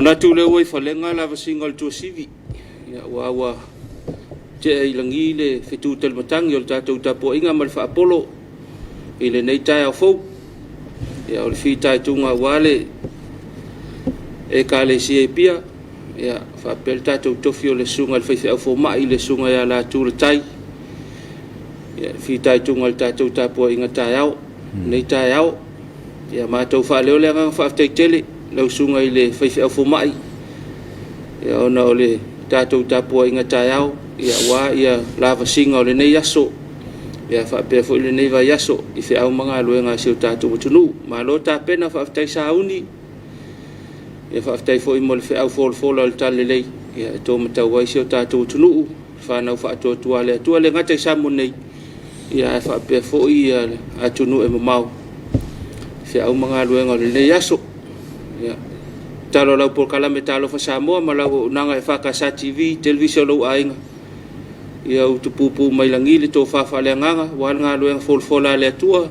Manatu lea ua i falega le avasiga o le tuasivi, ia, aua ua tea i lagi le fetu talimatagi o le tatou tapuaiga ma le faapolo i lenei taeao fou. Ia, o le fitaituga aua le Ekalesia i Apia, ia, faapea le tatou tofi o le susuga i le faifeau fomai, le susuga ia Latu Latai, ia, fitaituga i le tatou tapuaiga taeao, lenei taeao. Ia matou faaleo le agaga faafetai tele lau susuga i le faifeau fomai, ia, ona o le tatou tapuaiga taeao, ia, aua ia lavasiga o lenei aso, ia faapea foi lenei vaiaso i feau ma galuega a si o tatou atunuu. Malo tapena, faafetai sauni, ia faafetai foi mo le feau folafola o le talalelei, ia e taumatau ai si o tatou atunuu, fanau faatuatua le Atua, le gata i Samoa nei, ia ae faapea foi ia atunuu e mamao, feau ma galuega o lenei aso. Ia, talo lau polokalame Talofa Samoa ma lau auaunaga e FKS TV, televise o lou aiga, ia utupupu mai lagi le tofa faaleagaga aua le galuega folafola a le Atua,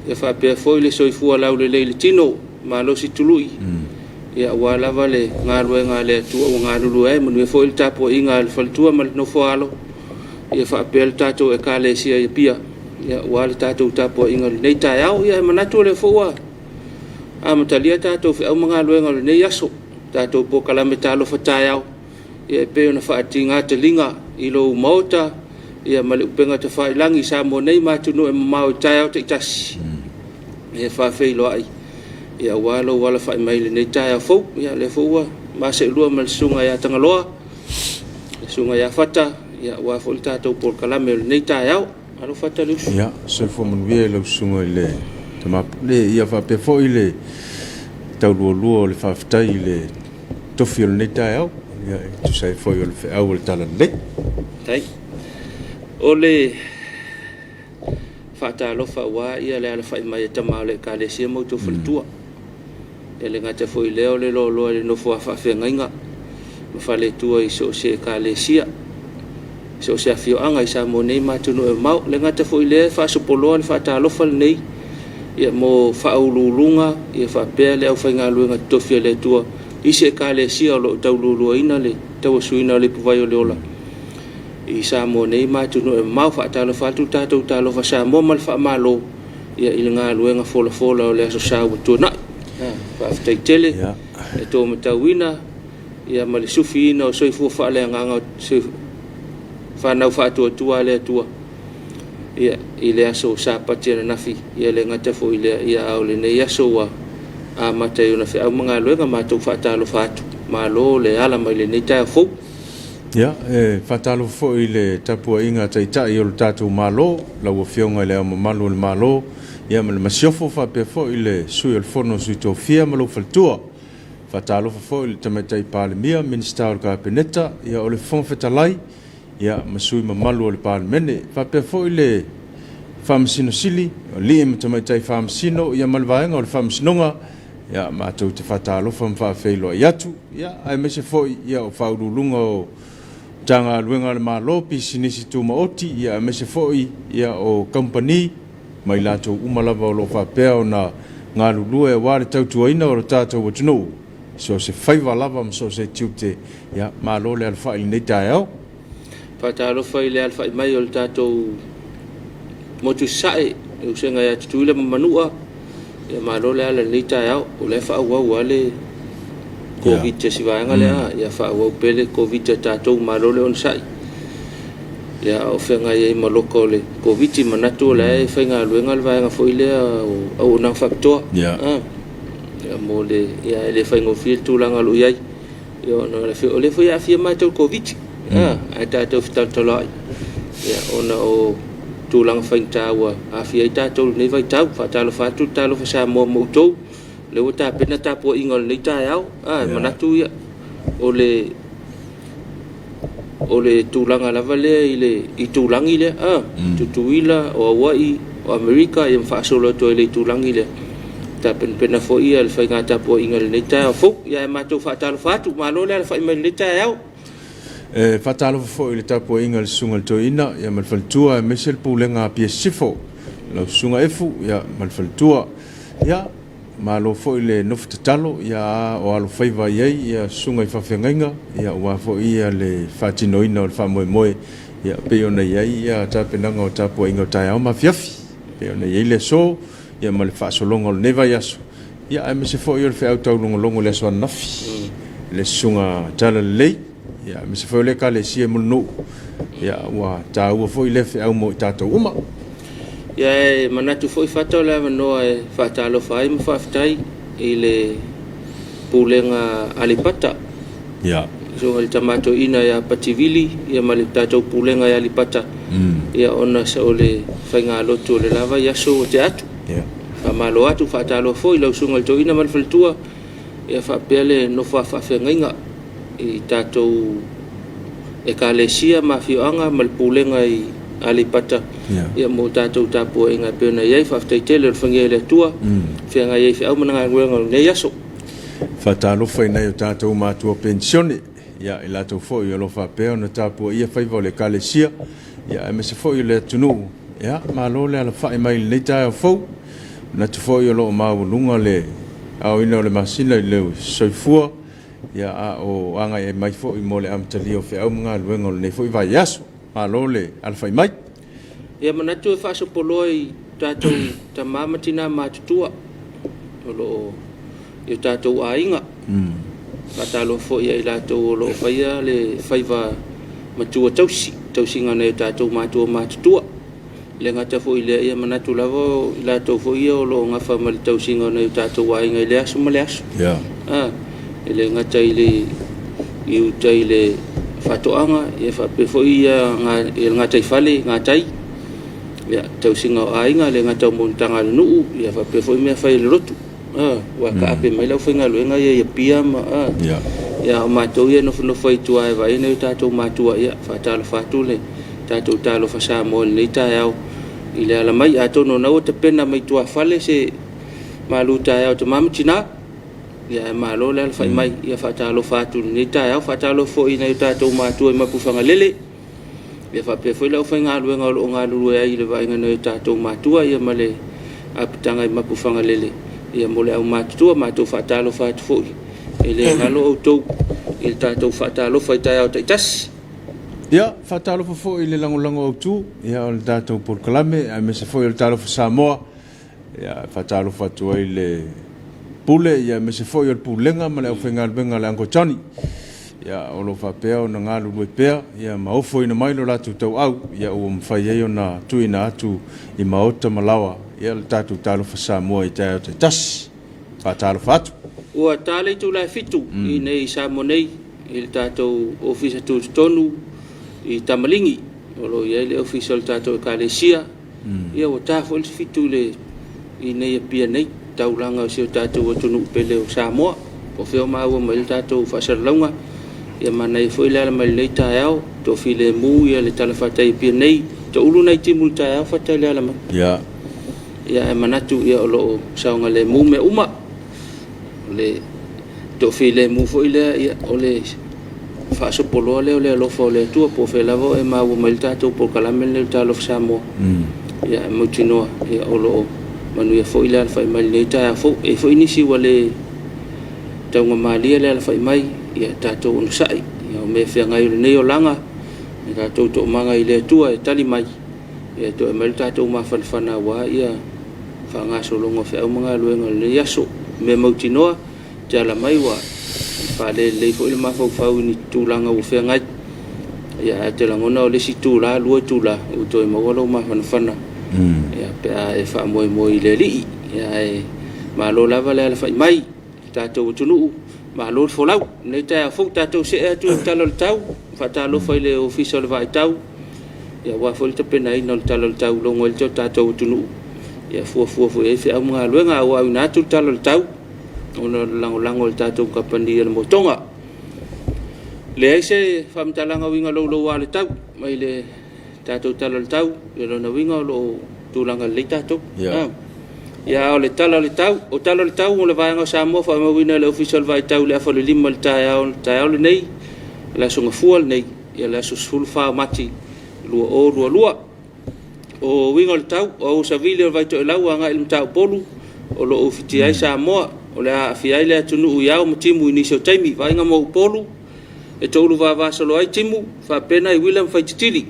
ia faapea foi le soifua laulelei i le tino, malosi tului, ia aua lava le galuega a le Atua ua galulue ai. Manuia foi le tapuaiga a le faletua ma le nofoaalo, ia faapea le tatou Ekalesia i Apia, ia aua le tatou tapuaiga i lenei taeao. Ia e manatu o lea foi ua amatalia tatou feau ma galuega o lenei aso, tatou polokalame Talofa Taeao, ia e pei ona faatiga taliga i lou maota, ia ma le upega tafailagi i Samoa nei ma atunuu e mamao i taeao taitasi, ia faafeiloai, ia aua lou alafai mai i lenei taeao fou. Ia lea foi ua maseelua ma le susuga ia Tagaloa, le susuga ia Fata, ia aua foi le tatou polokalame o lenei taeao. Alo Fata le uso. Ia, soifua manuia i lau susuga i le Tama Pule, ia faapea foi le taulualua o le faafetai i le tofi o lenei taeao, ia e tusa ai foi o le feau o le talalelei. Tai. O le faatalofa aua ia le alafai mai e tama o le Ekalesia ma outou faletua. E le gata foi i lea o le loaloa i le nofo a faafeagaiga ma faletua i so o se Ekalesia, so o se afioaga i Samoa nei ma atunuu e mamao. E le gata foi i lea e faasopoloa le faatalofa lenei ia mo faauluuluga ia faapea le aufaigaluega totofi a le Atua i se Ekalesia o lo o tauluuluaina le tauasuina o le ipuvai o le ola i Samoa nei ma atunuu e mamao. Faatalofa atu le tatou Talofa Samoa ma le faamalo ia i le galuega folafola o le Aso Sa ua tuanai. Faafetai tele e tō matauina ia ma le sufiina o soifua faaleagaga o fanau faatuatua a le Atua ia i le aso Sapati ananafi, ia le gata foi i lea, ia a o lenei aso ua amata i ona feau ma galuega. Matou faatalofa atu, malo le ala mai lenei taeao fou. Ia, e faatalofa foi i le tapuaiga a Taitai o le tatou Malo, lau Afioga i Le Ao Mamalu o le Malo, ia ma le Masiofo, faapea foi le Sui o le Fono a Sui Tofia ma lou faletua. Faatalofa foi i le Tamaitai Palemia, Minisita o le Kapeneta, ia o le Fofoga Fetalai, ia ma sui usufono mamalu o le Palemene. Faapea foi le Faamasino Sili, alii ma tamaitai Faamasino, ia ma le Vaega o le Faamasinoga, ia matou te faatalofa ma faafeiloai atu, ia aemaise foi ia o Faauluuluga o Matagaluega a le Malo, Pisinisi Tumaoti, ia aemaise foi ia o Kamupani ma i latou uma lava o lo o faapea ona galulue aua le tautuaina o lo tatou atunuu i so o se faiva lava ma so o se tiute. Ia malo le alafai i lenei taeao. Faatalofa i le alafai mai o le tatou motu i Sasae, le Usoga ia Tutuila ma Manua. Ia malo le ala i lenei taeao. O lea e faaauau lava le Covid i si vaega lea. Ia faaauau pea le Covid a tatou, malo le onosai. Ia a o feagai ai ma loka o le Covid, manatu o la e faigaluega le vaega foi lea o auaunaga faapitoa. Ia mo le, ia e le faigofie le tulaga o lo o i ai. Ia ona o lea foi e aafia matou i le Koviti, ae tatou fetalotaloai, ia, ona o tulaga faigata ua aafia ai tatou i lenei vaitau. Faatalofa atu le Talofa Samoa ma outou, o lea ua tapena tapuaiga o lenei taeao. E manatu ia, o le o le tulaga lava lea i le itulagi lea, Tutuila, o Hawaii, o Amerika, ia ma faasolo atu ai i le itulagi lea. Tapenapena foi ia le faiga tapuaiga i lenei taeao fou. Ia ae matou faatalofa atu, malo le alafai mai i lenei taeao. E faatalofa foi i le tapuaiga a le Susuga i le Toeaina ia ma le faletua aemaise le Pulega a Apia Sisifo, lau Susuga Efu ia ma le faletua. Ia, malo foi le nofo tatalo, ia, a o alofaiva i ai ia susuga i faafeagaiga, ia, aua foi ia le faatinoina o le faamoemoe, ia, pei ona i ai ia tapenaga o tapuaiga o taeao ma afiafi, pei ona i ai le aso, ia, ma le faasologa o lenei vaiaso, ia, aemaise foi o le feau taulogologo i le aso ananafi, le susuga Talalelei, ia, aemaise foi o le Ekalesia i Mulinuu, ia, ua taua foi lea feau mo i tatou uma. Ia, e manatu foi Fata o le avanoa e faatalofa ai ma faafetai i le Pulega Aleipata. Susuga i le Tama Toeaina ia Pativili, ia, ma le tatou Pulega i Aleipata, ia, ona o le faigalotu o le la vaiaso ua tea atu. Faamalo atu, faatalofa foi i lau Susuga i le Toeaina ma le faletua, ia, faapea le nofo a faafeagaiga i tatou Ekalesia ma afioaga ma le Pulega i Aleipata, ia, mo tatou tapuaiga e pei ona i ai. Faafetai tele o le fagia e le Atua, feagai ai feau ma galuega o lenei aso. Faatalofa i nai o tatou matua penisione, ia, i latou foi o lo o faapea ona tapuaia faiva o le Ekalesia, ia, aemaise foi o le atunuu. Ia, malo le alafai mai i lenei taeao fou. Manatu foi o lo o maualuga le aoina o le masina i le soifua, ia, a o agai mai foi mo le amatalia o feau ma galuega o lenei foi vaiaso. Malo le alafai mai. Ia, manatu e faasopoloa i tatou tama ma tina matutua o lo o i o tatou aiga. Faatalofa foi ia i latou o lo o faia le faiva matua tausi, tausiga a nai o tatou matua matutua. E le gata foi i lea, ia manatu lava o i latou foi ia o lo o gafa ma le tausiga o nai o tatou aiga i le aso ma le aso. E le gata i le i uta i le faatoaga, ia, faapea foi ia le gataifale, gatai, ia, tausiga o aiga, le gata o monotaga a le nuu, ia, faapea foi mea fai a le lotu. Ua taape mai le aufaigaluega ia i Apia ma ia, o matou ia nofonofo ai tua e vaai nai o tatou matua. Ia, faatalofa atu le tatou talofa Samoa i lenei taeao i le ala mai. Atonu o na ua tapena mai tuafale se malu taeao tama ma tina, ia, ae malo le alafai mai. Ia, faatalofa atu i lenei taeao. Faatalofa foi i nai o tatou matua i Mapuifagalele, ia, faapea foi le aufaigaluega o lo o galulue ai i le vaaiga o nai o tatou matua, ia, ma le apitaga i Mapuifagalele, ia, mo le aumatutua. Matou faatalofa atu foi, e le galo outou i le tatou faatalofa i taeao taitasi. Ia, faatalofa foi i le lagolago autu, ia, o le tatou polokalame, aemaise foi o le Talofa Samoa. Ia, e faatalofa atu ai i le Pule, ia, aemaise foi o le Pulega ma le aufaigaluega a le Uncle Johnny, ia, o lo o faapea ona galulue pea, ia, ma ofoina mai lo latou tauau, ia, ua mafai ai ona tuuina atu i maota ma laoa, ia, le tatou Talofa Samoa i taeao taitasi. Faatalofa atu. Ua ta le itula e 7 i nei i Samoa nei i le tatou ofisa tutotonu i Tamaligi, o lo o i ai le ofisa o le tatou Ekalesia. Ia, ua ta foi le 7 i le i nei Apia nei, taulaga o si o tatou atunuu pele o Samoa. Po o fea o maua mai le tatou faasalalauga. Ia, manaia foi le ala mai lenei taeao, toafilemu ia le talafatai Apia nei, toulu nai timu i le taeao Fata i le ala mai. Ia, ae manatu ia o lo o saogalemu mea uma. O le toafilemu foi lea, ia, o le faasopoloa lea o le alofa o le Atua, po o fea lava o e maua mai le tatou polokalame lenei o le Talofa Samoa. Ia, e mautinoa, ia, o lo o manuia foi le alafai mai lenei taeao fou. E i ai foi nisi ua le taugamalie le alafai mai, ia, tatou onosai. Ia, o mea feagai o lenei olaga, ia tatou toomaga i le Atua e tali mai, ia, toe aumai le tatou mafanafana aua ia faagasologa o feau ma galuega o lenei aso. Mea mautinoa, te ala mai ua faalelelei foi le mafaufau i ni tulaga ua feagai. Ia, ae te lagona o le isi itula, 2 itula, ua toe maua lou mafanafana, ia, pe a e faamoemoe i le Alii. Ia, ae malo lava le alafai mai i le tatou atunuu, malo le folau. Lenei taeao fou tatou see atu i le Tala o le Tau, faatalofa i le Ofisa o le Vaaitau, ia, aua foi le tapenaina o le Tala o le Tau, logo ai le tatou atunuu, ia, fuafua foi i ai feau ma galuega. A ua auina atu le Tala o le Tau ona o le lagolago a le tatou kamupani a le Motoga. Leai se faamatalaga uiga louloua o le tau mai le tatou Tala o le Tau, ia, lona uiga o lo o tulaga lelei tatou. Ia, o le Tala o le Tau, o Tala o le Tau o le vaega o Samoa faamauina e le Ofisa o le Vaaitau i le afa o le 5 i le taeao, taeao lenei, le aso Gafua lenei, ia, le aso 14 o Mati 2022. O uiga o le tau, o au savili o le Vaitoelau agai i le Mataupolu, o lo o ufitia ai Samoa. O le a aafia ai le atunuu i ao ma timu i nisi o taimi. Vaaiga mo Upolu, e toulu vavasolo ai timu, faapea nai uila ma Faititili.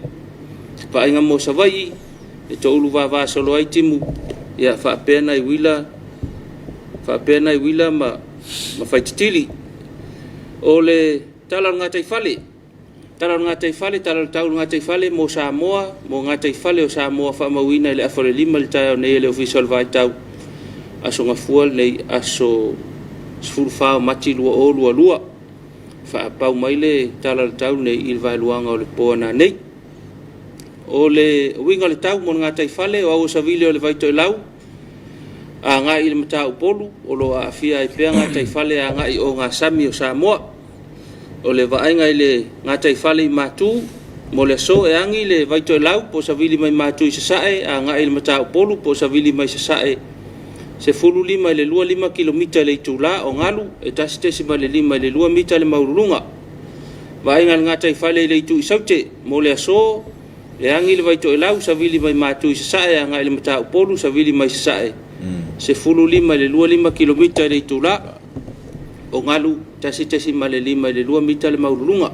Vaaiga mo Savaii, e toulu vavasolo ai timu, ia faapea nai uila, faapea nai uila ma Faititili. O le tala o le gataifale, tala o le gataifale, tala o le tau o le gataifale mo Samoa, mo gataifale o Samoa faamauina i le afa o le 5 i le taeao nei e le Ofisa o le Vaitau, Aso Gafua lenei, aso 14 o Mati 2022. Faapau mai le tala o le tau lenei i le vaeluaga o le po a nanei. O le uiga o le tau mo le gataifale o au savili o le Vaitoelau agai i le Mataupolu, o lo o aafia ai pea gataifale agai i ogasami o Samoa. O le vaaiga i le gataifale i Matu mo le aso, e agi le Vaitoelau po o savili mai Matu i Sasae agai i le Mataupolu po o savili mai Sasae 15 i le 25 kilomita i le itula, o galu e 1.5 i le 2 mita le maualuluga. Vaaiga i le gataifale i le itu i Saute mo le aso, e agi le Vaitoelau savili mai Matu i Sasae agai i le Mataupolu savili mai Sasae 15 i le 25 kilomita i le itula, o galu 1.5 i le 2 mita le maualuluga.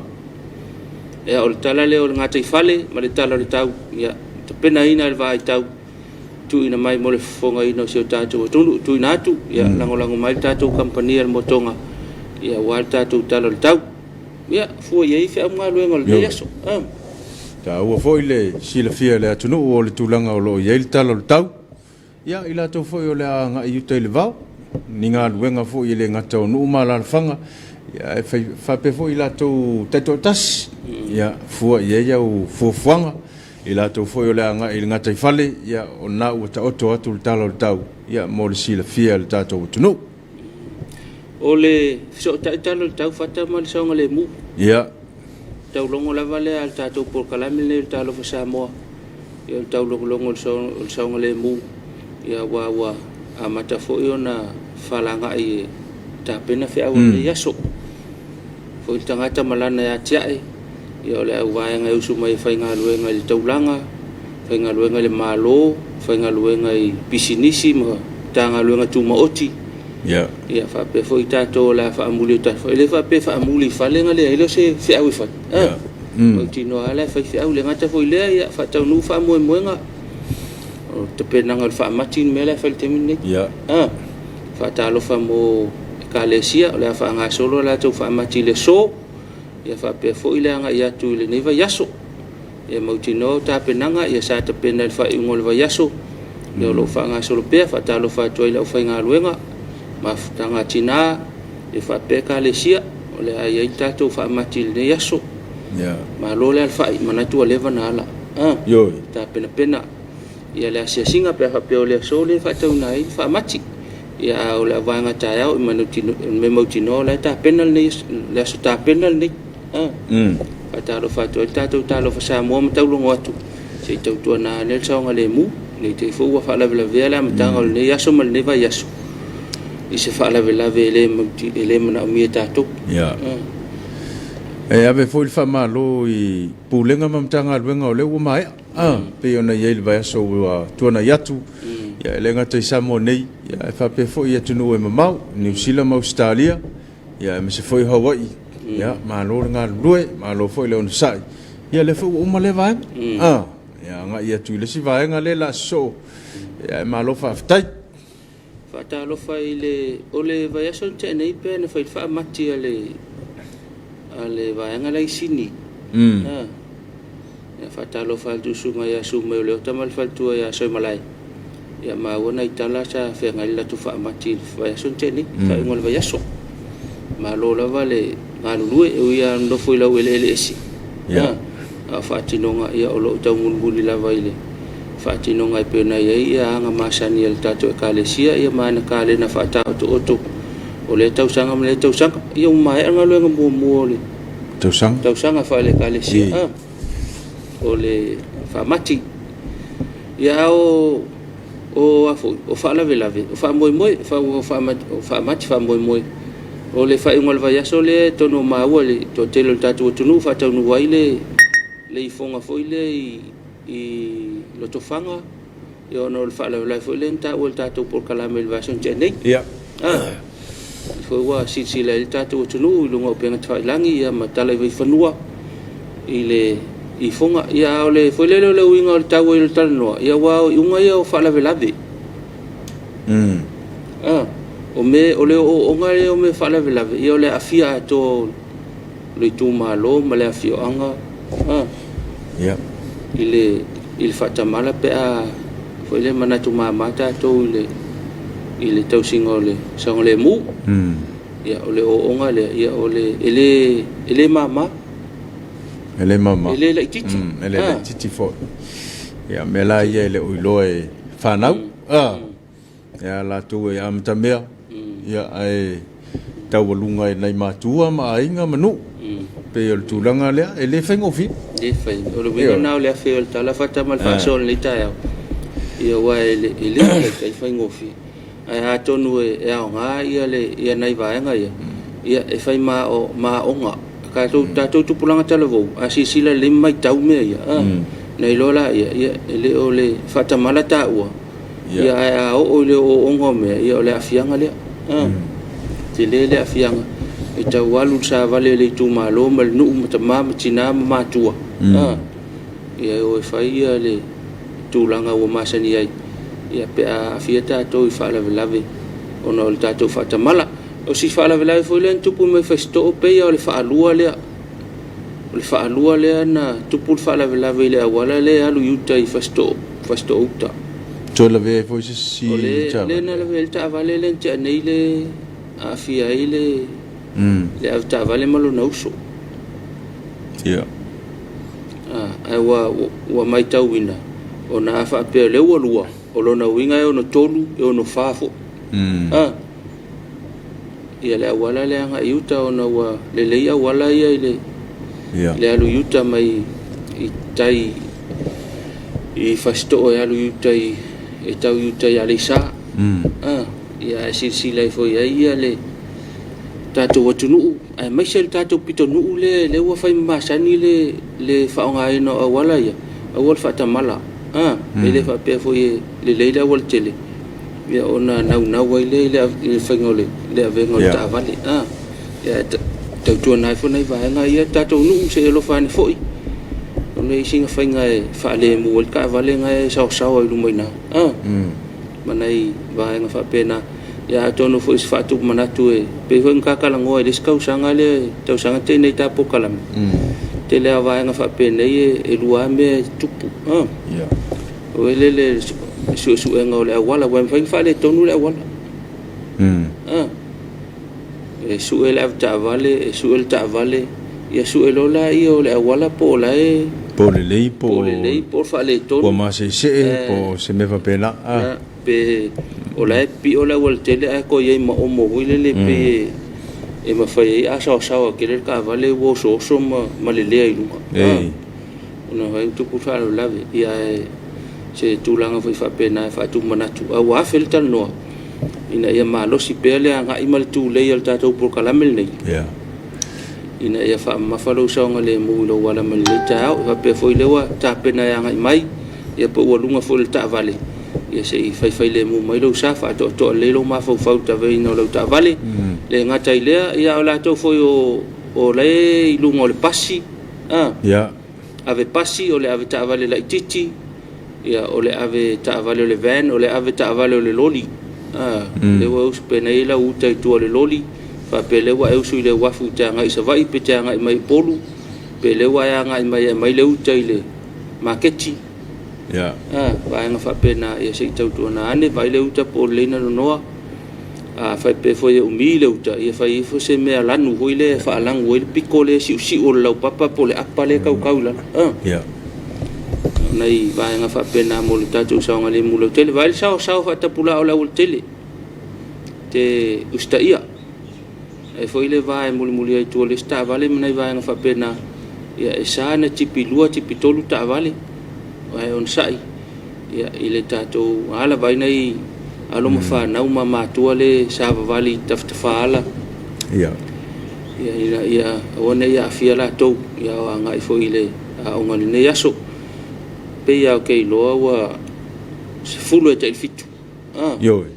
Ia, o le tala lea o le gataifale ma le tala o le tau, ia tapenaina le vaitau tuuina mai mo le fofogaina o si o tatou atunuu, tuuina atu, ia lagolago mai le tatou kamupani a le Motoga, ia aua le tatou tala o le tau. Ia, fua i ai feau ma galuega o lenei aso. Taua foi le silafia e le atunuu o le tulaga o lo o i ai le tala o le tau. Ia, i latou foi o le a agai i uta i le vao, ni galuega foi e le gata o nuu ma alaalafaga, ia, ae faapea foi i latou taitoatasi, ia, fua i ai au fuafuaga, i latou foi o le a agai i le gataifale, ia, o lena ua taoto atu le tala o le tau, ia, mo le silafia e le tatou atunuu. O le fesootai tala o le tau fata ma le saogalemu. Ia. Taulogo lava lea a le tatou polokalame lenei o le Talofa Samoa, ia o le taulogologo o le saogalemu, ia aua ua amata foi ona falagai e tapena feau o lenei aso. Foi le tagata ma lana e atiae, ia o le auvaega e usu mai e faigaluega i le taulaga, faigaluega i le Malo, faigaluega i pisinisi ma Matagaluega tumaoti. Ia. Ia faapea foi tatou o le a faamuli o tatou. E le faapea faamuli i fale na leai lea o se feau e fai. Ia. Mautinoa lava la e fai feau. Le gata foi lea, ia faataunuu faamoemoega. O tapenaga o le faamati le mea la e fai i le taimi lenei. Ia. Faatalofa mo Ekalesia, o le a faagasolo a latou faamati i le aso. Ia faapea foi le agai atu i lenei vaiaso. Ia mautinoa o tapenaga ia sa tapena i le faaiuga o le vaiaso, ia o lo o faagasolo pea. Faatalofa atu ai i le aufaigaluega, mafutaga a tina, ia faapea Ekalesia, o le a i ai le tatou faamati i lenei aso. Ia. Malo le alafai, manatu ua leva na ala. Ioe. Tapenapena ia le asiasiga pe a faapea o le aso lea e faatauina ai le faamati. Ia a o le vaega taeao i mea mautinoa o la e tapena lenei le aso tapena lenei. Faatalofa atu ai le tatou Talofa Samoa ma taulogo atu se i tautuana ane le saogalemu. Nei te i foi ua faalavelavea le amataga o lenei aso ma lenei vaiaso i se faalavelave e le manaomia e tatou. Ia. E ave foi le faamalo i Pulega ma Matagaluega o lea ua maea, pei ona i ai le vaiaso ua tuanai atu, ia, e le gata i Samoa nei, ia, ae faapea foi i atunuu e mamao, Niu Sila ma Ausetalia, ia, aemaise foi Hawaii. Ia, malo le galulue, malo foi le onosai. Ia, lea foi ua uma lea vaega. Ia, agai atu i le isi vaega lea o le a sosoo, ia, ae malo faafetai. Faatalofa i le o le vaiaso na tea nei pea na fai le faamati a le vaega la i Sini. Ia faatalofa atu i susuga ia Sumai o Leota ma le faletua ia Soimalae. Ia maua nai tala sa feagai le latou faamati i le vaiaso na tea nei, faaiuga o le vaiaso. Malo lava le galulue, e ui lava nofo i lau eleele ese. Ia. A o faatinoga ia o lo o taumulimuli lava i le faatinoga e pei ona i ai ia aga masani a le tatou Ekalesia ia ma ana kalena faataotooto o lea tausaga ma lea tausaga. Ia ua maea le galuega muamua o le Tausaga. tausaga faale-Ekalesia o le faamati. Ia o a foi, o faalavelave, o faamoemoe, o faamati faamoemoe. O le faaiuga o le vaiaso lea e tonu maua i le toatele o le tatou atunuu faataunuu ai le ifoga foi lea i Lotofaga. Ia ona o le faalavelave foi lea na taua i le tatou polokalame i le vaiaso na tea nei. Ia. Ah. Foi ua silasila ai le tatou atunuu i luga o upega tafailagi ia ma tala i vaifanua i le ifoga. Ia a o le foi lele o le uiga o le taua i le talanoa, ia aua o iuga ia o faalavelave. Ah, o me o le ooooga lea o mea faalavelave, ia o le aafia atoa o le itumalo ma le afioaga ah, i le i le faatamala pe a foi le manatu mama tatou i le i le tausiga o le saogalemu. Ia o le ooooga lea, ia o le e le e le mama. E le mama. E le laitiiti. E le laitiiti foi. Ia, mea la ia e le o iloa e fanau. Ah. Ia latou e amatamea, ia ae taualuga e nai matua ma aiga ma nuu. Pei o le tulaga lea, e le faigofie. E le fai. O le uiga lena o le afe o le tala fata ma le faasoa o lenei taeao. Ia aua e le, e le taitai faigofie. Ae atonu e aoga ia le ia nai vaega ia, ia e fai ma ma aoga. Tatou tatou tupulaga talavou, a silasila lelei ma matau mea ia, ona iloa laia, ia e le o le faatamala taua. Ia ae a oo i le ooooga o mea, ia o le aafiaga lea. Tele le aafiaga e tau alu le savali a le itumalo ma le nuu ma tama ma tina ma matua. Ia e o e fai ia le tulaga ua masani ai, ia pe a aafia tatou i faalavelave ona o le tatou faatamala. O si faalavelave foi lea na tupu mai Fasitoo pei lava o le faalua lea. O le faalua lea na tupu le faalavelave i le auala lea e alu i uta i Fasitoo, Fasitoo uta. Toe lavea ai foi se isi O le, taavale. lea na lavea ai le taavale lea na tea nei le aafia ai le, le avetaavale ma lona uso. Ia. Ae ua, ua matauina, ona a faapea o lea ua lua, o lona uiga e 63, e 64 foi. Ia le auala lea agai i uta ona ua lelei auala ia i le le alu i uta mai i tai i Fasitoo e alu i uta i e tau i uta i Aleisa. Ia ae silasila ifo i ai ia le tatou atunuu aemaise le tatou pitonuu lea lea ua fai ma masani le le faaaogaina o auala ia, aua le faatamala. E le faapea foi e lelei le auala tele ia ona naunau ai lea i le, i le faiga o le, le avega o le taavale. Ia, tautuana ai foi nai vaega ia tatou nuu se i alofa ane foi ona i sina faiga e faalemu ai le taavale na e saosaoa i luma i ina ma nai vaega faapena. Ia atonu foi se faatupu manatu e pei foi ona ta talanoa i le isi tausaga lea, tausaga tei nei ta polokalame. Tele lava o vaega faapenei e lua lava mea e tupu. O le le suesuega o le auala, aua e mafai ona faaletonu le auala. E sue le avetaavale, e sue le taavale, ia sue loa laia o le auala po o la e Po o lelei po o lelei po o faaletonu. Ua maseesee po o se mea faapena. Pe o la e pipio le aualatele ae toe i ai ma omo foi lele pei e mafai ai a saosaoa tele le taavale ua osooso ma lelea i luga. Ona fai tupu le faalavelave. Ia ae se tulaga foi faapena e faatupu manatu, a ua afe le talanoa ina ia malosi pea le agai ma le tulei o le tatou polokalame lenei. Ina ia faamamafa lou saogalemu i lou ala mai lenei taeao. E faapea foi lea ua tapena e agai mai, ia po ua luga foi o le taavale, ia se i faifailemu mai lou sa, faatoatoa lelei lou mafaufau i le taveina o lau taavale. Le gata i lea, ia o latou foi o o la e i luga o le pasi, ave pasi, o le ave taavale laitiiti, ia o le ave taavale o le van, o le ave taavale o le loli. Lea ua usu pe na i ai lau uta i tua o le loli, faapea lea ua e usu i le uafu e te agai i Savaii pe te agai mai i Upolu, pe lea ua e agai mai e aumai le uta i le maketi. Vaega faapena, ia se i tautuana ane, vaai le uta po o lelei ona nonoa. A faapea foi e umi le uta, ia fai ifo se mea lanu foi lea e faalanu ai le pito lea e siusiu o le laupapa po o le apa lea e tautau i lalo. O nai vaega faapena mo le tatou saogalemu lautele. Vaai le saosao faatapulaa o le aualatele, te usitaia. E foi le va e mulimuli ai i tua o le isi taavale ma nai vaega faapena. Ia e sa ona tipi lua, tipi tolu taavale, ae onosai ia, i le tatou ala. Vaai nai alo ma fanau ma matua le savavali i tafatafa ala. Ia, ina ia aua ne i aafia latou, ia o agai foi i le aoga i lenei aso. Pei lava ou te iloa ua 10 e tai i le 7. Ah. Ioe.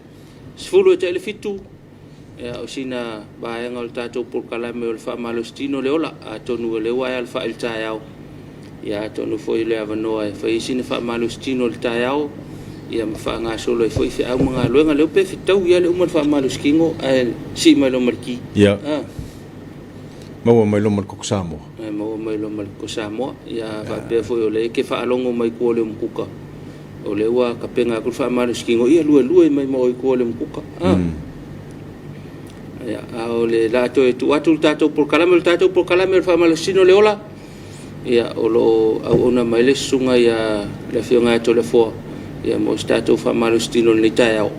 10 e tai i le 7, ia, o sina vaega o le tatou polokalame o le faamalositino le ola, atonu o lea ua e alafai i le taeao, ia, atonu foi o le avanoa e fai ai sina faamalositino i le taeao, ia ma faagasolo ai foi feau ma galuega. Leo pe fetaui lava le uma o le faamalositino ae sii mai loa ma le ki. Ia. Ah. Maua mai loa ma le koko Samoa. Ae maua mai loa ma le koko Samoa. Ia, faapea foi o lea e te faalogo mai tua o le umukuka, o lea ua tapena atu le faamalositino, ia luelue mai ma oe i tua o le umukuka. Ah. Ia, a o le la toe tuu atu le tatou polokalame, o le tatou polokalame o le faamalositino le ola, ia, o lo o auauna mai le susuga ia le Afioga ia Toleafoa, ia, mo se tatou faamalositino i lenei taeao.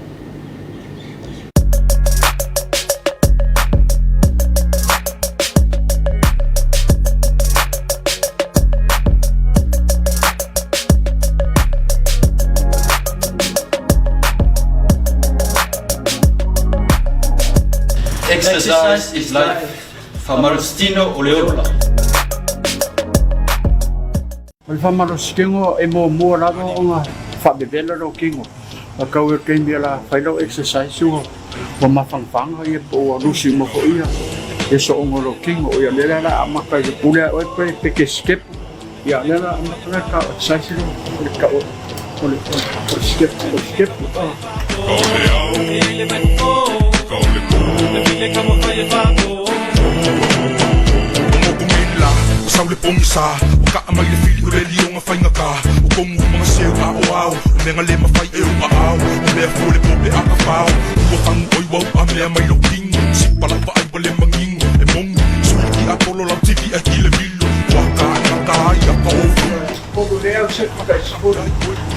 Exercise is life. Faamalositino o le ola. O le faamalositino e muamua lava ona faavevela lou tino. A tau i le taimi o le a fai lau exercise ua ua mafanafana ia po ua lusi uma foi ia ia sooga o lou tino. Ia lea la o le a amata i le pule a oe pe pe te step. Ia lea la a amata le tau exercise lea o le tau o le o le step o le step.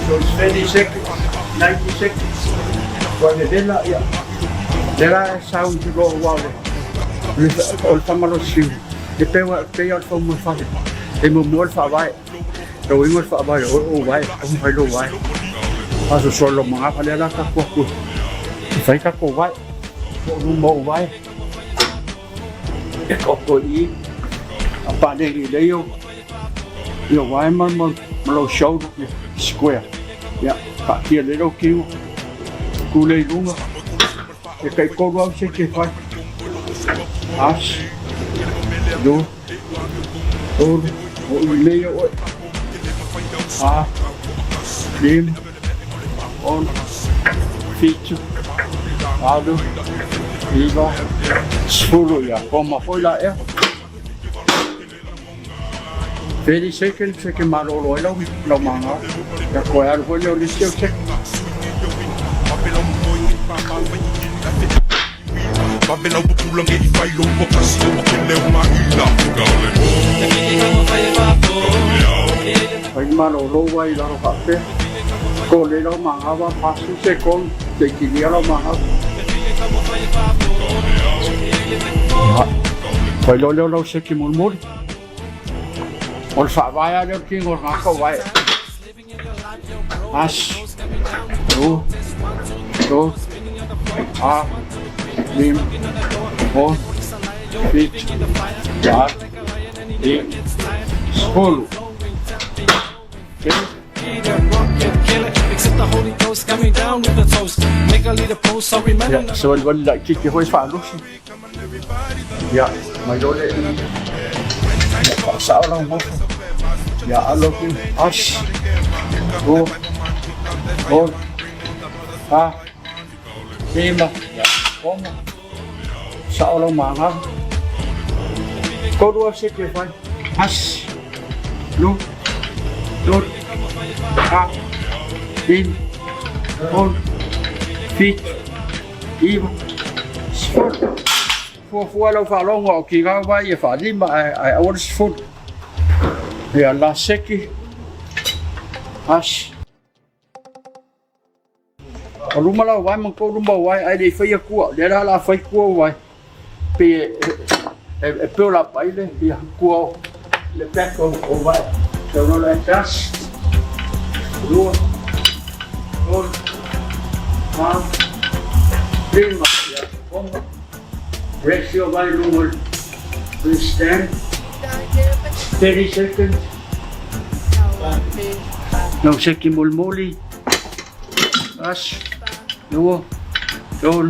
So it's 30 seconds, 90 seconds. Ua vevela, ia. Lea la e sau i loa ua o le, o le faamalosiu. E pei ua pei o le faumafale. E muamua le faavae. Lou uiga o le faavae o oe o ou vae, taumafai lou vae. Faasoasoa lou magafa lea la tatou atu e fai tatou vae. Toaluma ou vae. E taoto i i. A paleni lelei ou Ia wae ma ma lou shoulder ia square. Ia taatia lelei lou tino. Tu lea i luga. E tai tolu au seke e fai. Asi, lua, tolu, o i lelei oe. Fa, lima, ono, fitu, valu, iva, sefulu. Ia koma foi la ea. 30 seconds e ke malolo ai lau lau maga. Ia koe alu foi lea o le isi au seke. Fai le malolo ai i lalo faapea. Ko le lau maga wa 40 sekoni se i kilia lau maga. Ia, fai loa lea o lau seke mulimuli. O le faavae lava lea o le tino o le tagata o vae. Tasi, lua, tolu, fa, lima, ono, fito, valo, dimy, sefolo. Telo. Ia, savalivali laitiiti foi faalosi. Ia, mai loa lea i ia faasao lau nofo. Ia alo atu tasi, lua, tolu, fa, lima, ia, ono. Sao lau magaga. Tolu au seke e fai. Tasi, lua, tolu, fa, lima, ono, fito, iva, sefulu. Fuafua lau faalogo a o kigao vai e faalima ae ae aua le sefulu. Ia la seki, tasi. O luma lau vae ma kou luma o vae ae le i faia kua. Lea la o le a fai kua o vae. Pei e e e build up ai le ia kua o le back o o vae. So no le tasi, lua, tolu, fa, lima, ia, ono. Rest your vae i luga o le stand. 30 seconds. Lau seki mulimuli. Tasi, lua, tolu,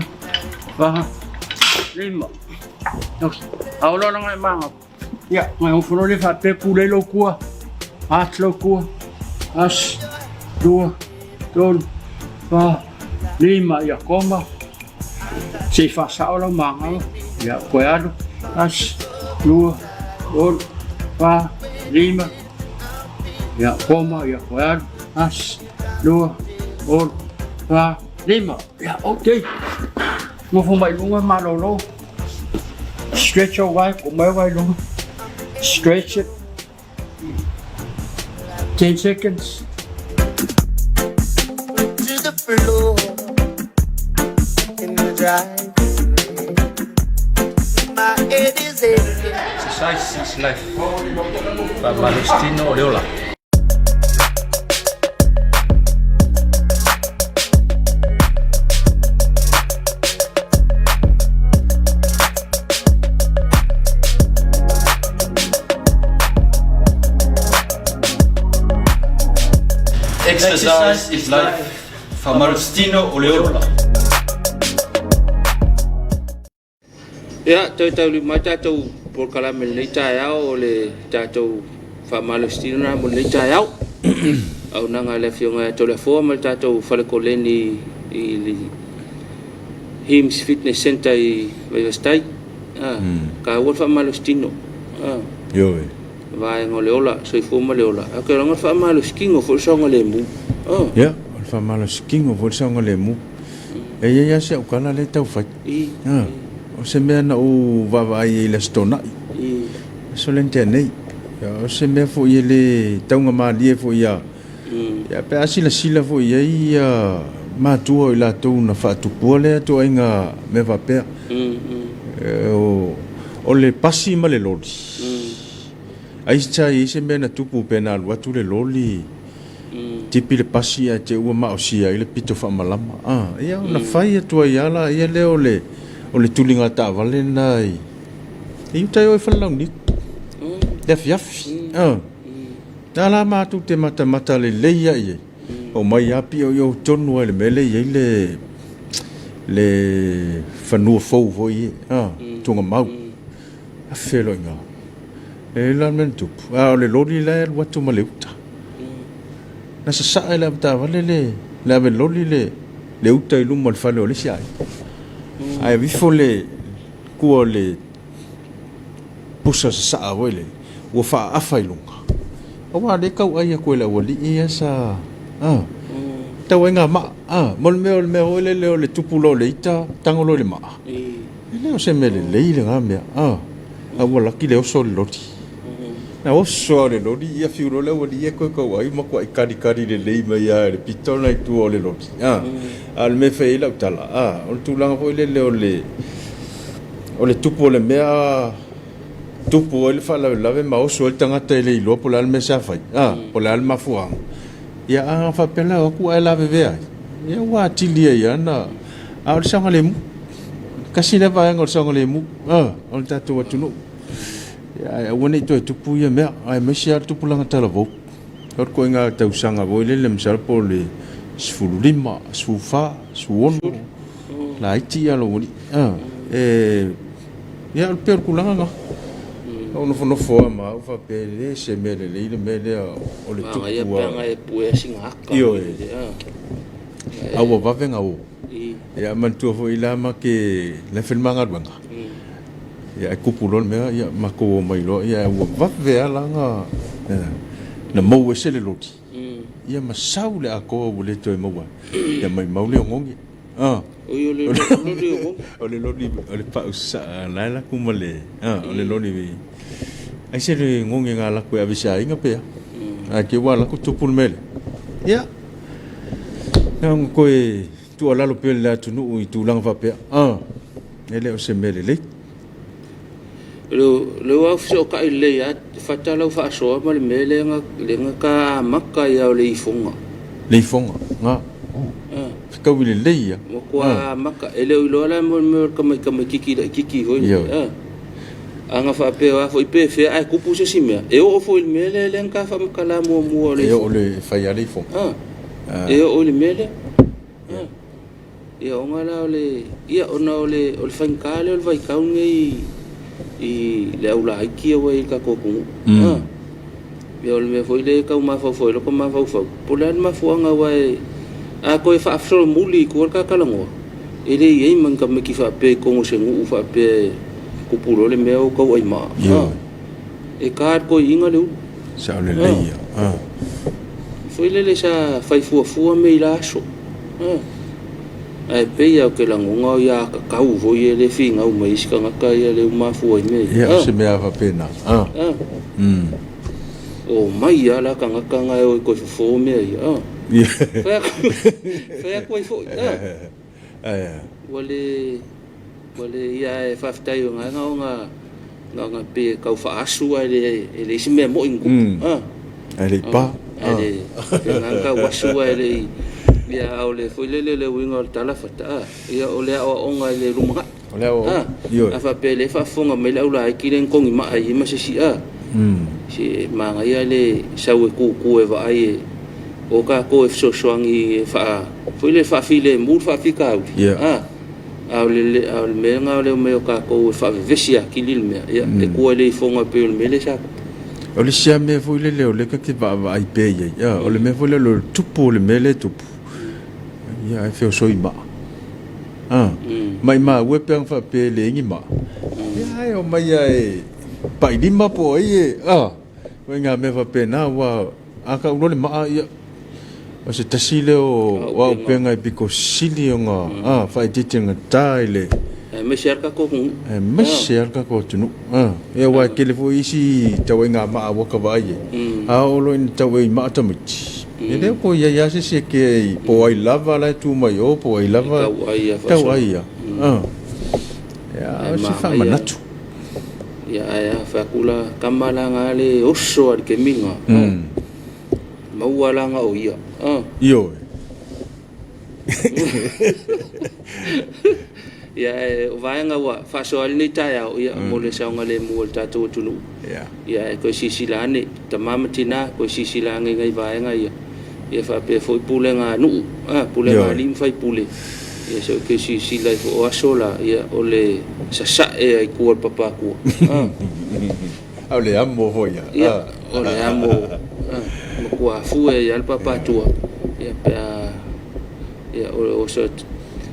fa, lima. Ao loa langa e manga. Ia, ngai ofo loa lea faapea pulei lou kua, ati lou kua, tasi, lua, tolu, fa, lima, ia koma, se i faasao lau magalo, ia koe alu, tasi, lua, tolu, fa, lima, ia koma, ia koe alu, tasi, lua, tolu, fa, lima, ia ok. Nofo mai luga malolo. Stretch your wae, ko mai wae luga. Stretch it. 10 seconds. To the floor in the drive. My head is aching. Exercise is life. Faamalositino o le ola. Exercise is life. Faamalositino o le ola. Ia, toe taulima ai tatou polokalame i lenei taeao o le tatou faamalositino lena mo lenei taeao. Auaunaga a le Afioga ia Toleafoa ma le tatou fale koleni i le Hims Fitness Centre i Vaivasitai. Ah, taua le faamalositino. Ah. Ioe. Vaega o le ola, soifua ma le ola. Ae ou te iloa o le faamalositino foi le saogalemu. Ah. Ia, o le faamalositino foi le saogalemu. E i ai lava si au tala lea e tau fai. Ah, o se mea na ou vaavaai ai i le Aso Toonai, aso lea na tea nei. O se mea foi e le taugamalie foi ia, ia pe a silasila foi i ai ia matua o i latou na faatupua lea ituaiga mea faapea. O le pasi ma le loli. Aisea i ai se mea na tupu pe na alu atu le loli Tipi le pasi ae te ua maosia ai le pito faamalama. A, ia ona fai atu ai lava laia lea o le, o le tuliga taavale lena i, i uta e o i Falelauniu, le afiafi. A, na la matou te matamata lelei lava i ai, omai lava pio i o tonu lava i le mea lea e i ai le, le fanua fou foi ia, a, Tuagamau. Afe loa i ina. E la le mea na tupu, a o le loli la e alu atu ma le uta. Na sasaa e le avetaavale le, le ave loli le, le uta i luma o le fale o le isi aiga. Ae ave ifo le kua o le pusa sasaa foi lele, ua faaafa i luga. Aua o lea e tau ai atu e le aualii ia sa, a, tau ai ngā maa, a, mo le mea o le mea foi lele o le tupu loa o le ita, tago loa i le maa. E le o se mea lelei lena mea, a, a ua laki le oso o le loli. Na oso lava o le loli, ia fiu loa le aualii e toe tau ai, matuai kalikali lelei mai lava e le pito lena i tua o le loli, a. A o le mea e fai ai lau tala, a, o le tulaga foi lele o le, o le tupu o le mea, tupu ai le faalavelave ma oso ai le tagata e le iloa po o le a le mea sa fai, a, po o le a le mafuaaga. Ia, a faapea la, o atu ae lavevea ai, ia ua atili ai lava ona, a o le saogalemu. Tasi lea vaega o le saogalemu o le tatou atunuu. Ae aua ne i toe tupu ia mea, aemaise lava le tupulaga talavou. O le ituaiga tausaga foi lele masalo po o le 15, 14, 16, laiti lava lou alii. Ia o le pei o le tulaga lena. Na ou nofonofo lava ma au faapea e le se mea lelei le mea lea o le tupu. Manaia pe ana e puea sina aka. Ioe. A ua vave ona o. Ia manatua foi la ma ke la fai le ma galuega. Ia e kupu loa le mea ia matou omai loa ia ua vave lava la na na mou ese le loli. Ia ma sau le atoa ua le toe maua ai. Ia maimau le ogogi. Ah. Oi o le loli ogogi. O le loli o le pau sasaa la e alu atu ma le ah o le loli aise le ogogi na alu atu e ave i se aiga pe a. Ae te i ua alu atu tupu le mea lea. Ia Na ona toe tuualalo pea i le atunuu i tulaga faapea, a, e le o se mea lelei. O lea ua fesootai lelei lava Fata lau faasoa ma le mea lea na, lea na ta amata ai o le ifoga. Le ifoga, na. Fetaui lelei ia. Matua amata. E le o iloa la mo le mea o le tamaitiki laititi foi lea. A na faapea o a foi pe fea ae tupu se isi mea, e oo foi i le mea lea lea na ta faamatala muamua o le E oo i le fai lava le ifoga. E oo i le mea lea. Ia ona la o le ia ona o le o le faigata lea o le vaitau lenei i le au laiti ia ua i ai i le tatou atunuu. Ia o le mea foi lea e tau mafaufau ai lota mafaufau, po o le a le mafuaaga aua e a toe faasolomuli i tua le ta talanoa, e le i ai ma ni tamaiti faapea i totonu o se nuu faapea e tupu loa le mea o tauai maa. E ta le toeaina le ulu. Sao lelei ia. Foi lele sa fai fuafua mea i la aso. Ae pei lava ou te lagona o ia tatau foi e le finau mai isi tagata ia lea ua mafua ai mea ia. Ia, o se mea faapena. O mai lava la tagata na e o e toe fofo mea ia. Ia. Fai atu ai foi. Ua le Ua le ia ae faafetai o na ona na ona pei e tau faaasu ae le e leai se mea moi na tupu. Ae le i pa. Ae le pei na tau asu ae le i ia a o le foi lele le uiga o le tala fata a ia o le aoaoga i le lumanai. O le aoaoga. Ioe. A faapea le faafofoga mai le au laiti lea na togi maa ai ma se isi a. Se manaia le sau e tutu e vaai e o tatou e fesoasoani e faa foi lele faafilemu le faafitauli. Yeah. A o le, a o le mea lena o le omai o tatou e faavevesi atili le mea, ia, e tua i le ifoga e pei o le mea lea sa tupu. O le isi lava mea foi lele o lea ta te vaavaai pea i ai, o le mea foi lele o le tupu o le mea lea e tupu, ia ae feosoi maa. Maimau e pe ana faapea e leai ni maa, ia ae omai lava e pailima po o ai e, ituaiga mea faapena aua a tau loa le maa, ia, o se tasi lea o auupega e pito sili ona faaitiitia gata i le Aemaise lava le tatou atunuu. Aemaise lava le tatou atunuu. Ia aua e tele foi isi tauaiga maa ua ta vaai i ai, a oo loa ina tau ai maa tamaiti, e le o toe i ai lava se isi e kea i po o ai lava la e tu mai o, po o ai lava. Tau ai lava. Ia, o se faamanatu. Ia, ae a fai atu la, tama la na le oso lava i le taimi lena. Maua la na o ia. Ioe. Ia, ae o vaega ua faasoa ai lenei taeao, ia, mo le saogalemu o le tatou atunuu. Ia, ae toe silasila ane, tama ma tina, toe silasila ane i nai vaega ia. Ia faapea foi pulega a nuu, pulega a alii ma faipule, ia se i toe silasila ifo o aso la, ia, o le sasae ai tua o le papa atua. A o le amo foi ia. Ia, o le amo, matua fue ai lava le papa atua, ia, pe a, ia, o se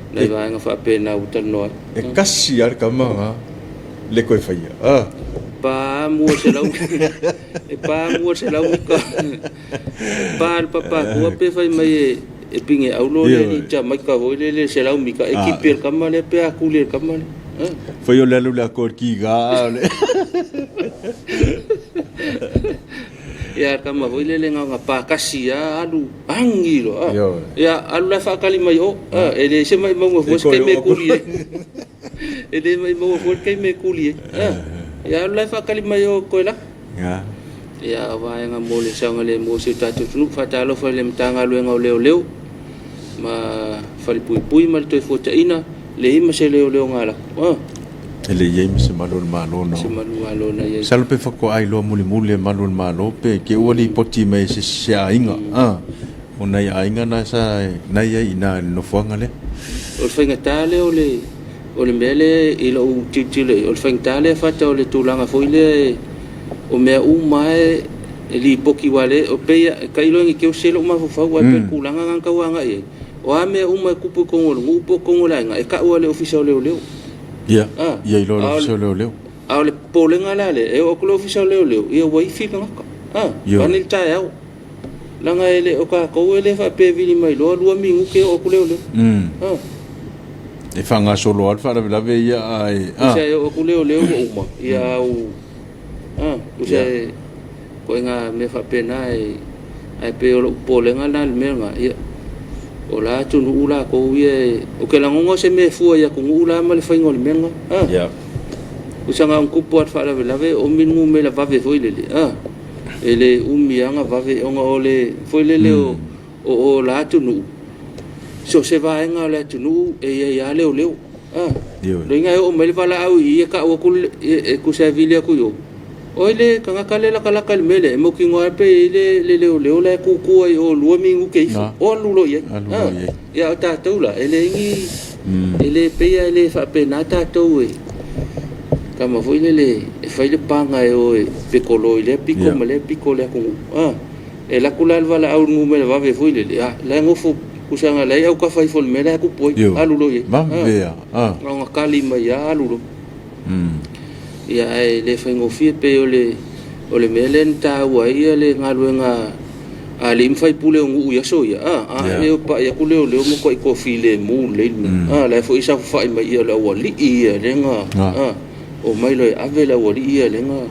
nai vaega faapena ua talanoa ai. E kasi lava le tama na le toe faia. Pa mua 100, e pa mua 100 mita. E pa le papa atua pe fai mai e pine aulo le alii Jamaika foi lele 100 mita e tipi e le tama lea pe atuli e le tama lea. Fai o le alu le akoa i le kiga a le. Ia le tama foi lele na ona pa kasi a alu agi loa. Ia alu la e faatali mai o e leai se maimauga fua se taimi e kuli ai. E le maimauga fua le taimi e kuli ai. Ia alu la e faatali mai o koe la. Ia o vaega mo le saogalemu o si o tatou atunuu. Faatalofa i le Matagaluega o Leoleo ma Falepuipui ma le Toefuataiga, leai ma se leoleo na alu atu. E le i ai ma se malu o le Malo na Se malu malo na i ai. Masalo pe faatoa iloa mulimuli e malu o le Malo pe ke ua lipoti mai e se se aiga o nai aiga na sa na i ai i ina i le nofoaga lea. O le faigata lea o le O le mea lea i lou tilotilo i ai, o le faigata lea fata o le tulaga foi lea o mea uma lava e lipoti aua le, e pei lava, e tailo i teu se lou mafaufau aua e pei o le tulaga lena na tau agai i ai. O a mea uma e tupu i totonu o le nuu po o totonu o le aiga, e tau lava e le Ofisa o Leoleo. Ia, ia iloa e le Ofisa o Leoleo. A o le popolega la lea, e oo atu le Ofisa o Leoleo, ia ua ifi le tagata. Vaeane le taeao. Leaga e le o tatou e le faapea e vili mai loa 2 minute oo atu leoleo. E faagasolo lava le faalavelave ia ae. Tusa e oo atu leoleo ua uma ia au tusa e ituaiga mea faapena e ae pei o lou popolega lena i le mea lena ia o la atunuu latou ia e ou te lagona o se mea e fua i atunuu la ma le faiga o le mea lena. Tusa na ona tupu lava le faalavelave o mi le numera vave foi lele. E le umi lava ona vave ona o le foi lele o o la atunuu, so o se vaega o le atunuu e i ai lava leoleo. Ioe. Lona uiga e oo mai le valaau i i e tau atu e tusa e vili atu i o, Oi le tagata lea e latalata i le mea lea, e mautinoa lava pe i ai le, le leoleo la e tutu ai i o lua minute ifo, Na. o alu loa i ai. Alu loa i ai. Ia, a o tatou la, e leai ni, e le pei lava e le faapena tatou e tama foi lele e fai le paga e o e petolo i lea pito Ia. ma lea pito o le atunuu. A, e alu atu la le valaau i le numera vave foi lele, a, la e nofo pusaga la e i autafa ifo i le mea la e tupu ai, Ioe. alu loa i ai. A, Vave lava. A. na ona tali mai lava alu loa. Ia, ae le faigofie pei o le o le mea lea na taua ai le galuega a alii ma faipule o nuu i aso ia, a, a Yeah. e pai atu leoleo matuai toafilemu lelei le mea. A, la e foi saofafai mai ia le aualii ia lea na Ah. a, omai loa e ave le aualii ia lea na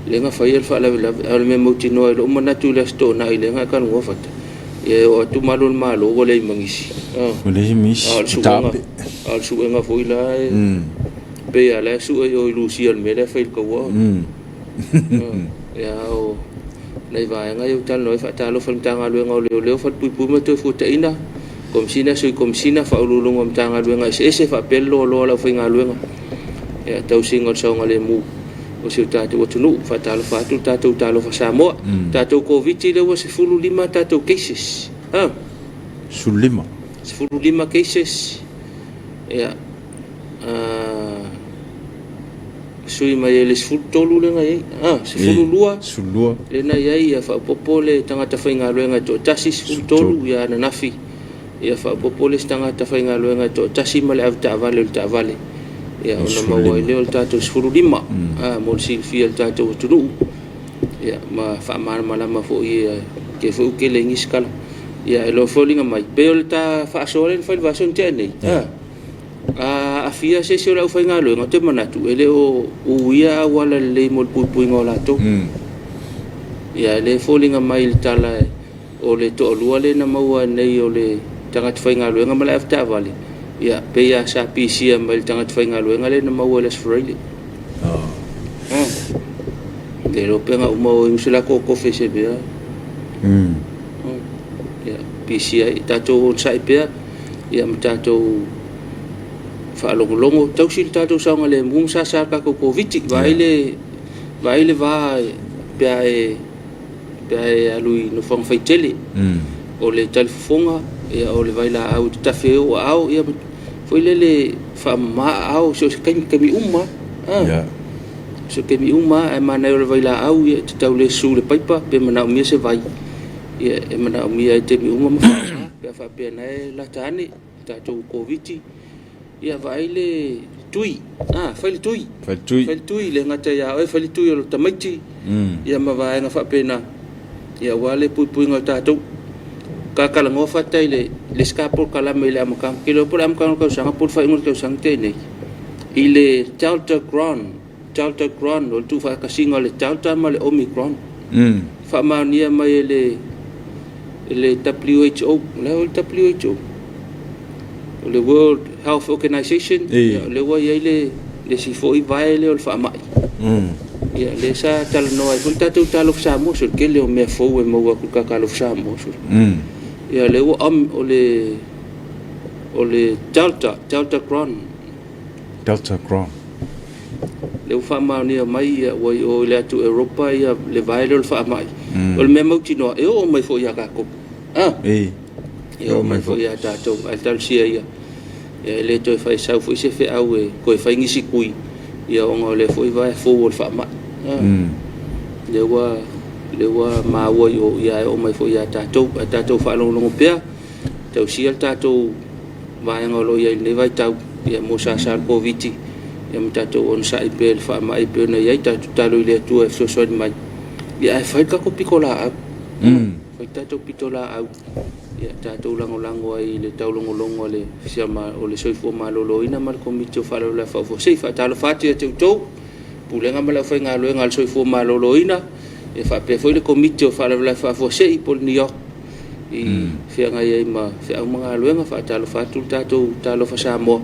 lea na faia le faalavelave. A o le mea mautinoa i lou manatu i le Aso Toonai lea na talanoa Fata, ia e oo atu malu o le Malo ua leai ma nisi. A. Ua leai ma nisi. A o le suega, Taape. a o le suega foi la e pei lava la e sue i o i Lusia i le mea lea e fai i le taua. Ia, o nai vaega ia ua talanoa ai, faatalofa i le Matagaluega o Leoleo, Falepuipui ma Toefuataiga, Komesina, Sui Komesina, Faauluuluga o Matagaluega eseese faapea le loaloa o le aufaigaluega ia tausiga o le saogalemu o si o tatou atunuu. Faatalofa atu le tatou Talofa Samoa. Tatou Koviti lea ua 15 tatou cases. Ha? 15. 15 cases. Ia, sui mai ai le 13 lea na i ai. Ah, 12 12. lea na i ai, ia faaopoopo le tagata faigaluega e toatasi, 13 ia ananafi. Ia faaopoopo le isi tagata faigaluega e toatasi ma le avetaavale o le taavale. Ia ona maua ai lea o le tatou 15 ah, mo le silafia e le tatou atunuu. Ia ma faamalamalama foi ia ke foi u kele nisi kala. Ia e lo foliga mai pei o le ta faasoa lea na fai i le vaiaso na tea nei. Ah, A aafia se isi o le aufaigaluega, ou te manatu, e le o uia auala lelei mo le puipuiga o latou. Ia, e le foliga mai i le tala o le toalua lea na maua nei o le tagata faigaluega ma le avetaavale, ia, pei lava sa pisia mai le tagata faigaluega lea na maua i le Aso Faraile. Le iloa pe na uma o inu se latou kofe i se mea. Ia, pisia ai. Tatou onosai pea, ia ma tatou faalogologo, tausi le tatou saogalemu ma sasa le tatou Koviti. Vaai le, vaai le va pe a e, pe a e alu i nofoaga faitele. O le talifofoga, ia, o le vailaau e tatafi ai ou aao, ia, foi lele faamama aao so o se taimi, taimi uma lava. Yeah. So taimi uma lava, ae manaia o le vailaau, ia, e tatau le susu i le paipa pe manaomia se vai. Ia, e manaomia ai taimi uma ma faaaoga pe a faapea na e lata ane tatou Koviti. Ia, vaai le tui, ah, fai le tui. Fai le tui. Fai le tui, le gata ia oe, fai le tui o le tamaiti, ia ma vaega faapena. Ia, aua le puipuiga o tatou. Ka talanoa Fata i le le isi polokalame i le amataga, ou te iloa po o le amataga o le tausaga po o le faaiuga o le tausaga na tea nei, i le Delta Cron, Delta Cron, o le tuufaatasiga o le Delta ma le Omicron. Faamaonia mai e le e le WHO, o le a le WHO? O le World Health Organization, ia, o lea ua i ai le le isi foi vae lea o le faamai. Ia, lea sa talanoa ai foi le tatou Talofa Samoa, so le tele o mea fou e maua atu i le ta Talofa Samoa. So. Ia, lea ua o le o le Delta, Delta Cron. Delta Cron. Lea ua faamaonia mai ia, ua i o i le atu Europa ia le vae lea o le faamai. O le mea mautinoa, e oo mai foi ia tatou. Ah, E. e oo mai foi ia tatou, ae talosia ia. Ia, e le toe fai sau foi se feau e toe fai nisi tui, ia ona o lea foi vae fou o le faamai. Ah, lea ua lea ua maua i o, ia e oo mai foi ia tatou, ae tatou faalogologo pea, tausia le tatou vaega o lo o i ai i lenei vaitau, ia mo sasa le Koviti, ia ma tatou onosai pea i le faamai pei ona i ai, tatou tatalo i le Atua e fesoasoani mai, ia ae fai le tatou pitolaau. Fai le tatou pitolaau, ia tatou lagolago ai i le taulogologo a le o le Soifua Maloloina ma le Komiti o Faalavelave Faafuasei. Faatalofa atu ia te outou, Pulega ma le aufaigaluega a le Soifua Maloloina, ia faapea foi le Komiti o Faalavelave Faafuasei po o le NEOC i feagai ai ma feau ma galuega. Faatalofa atu le tatou Talofa Samoa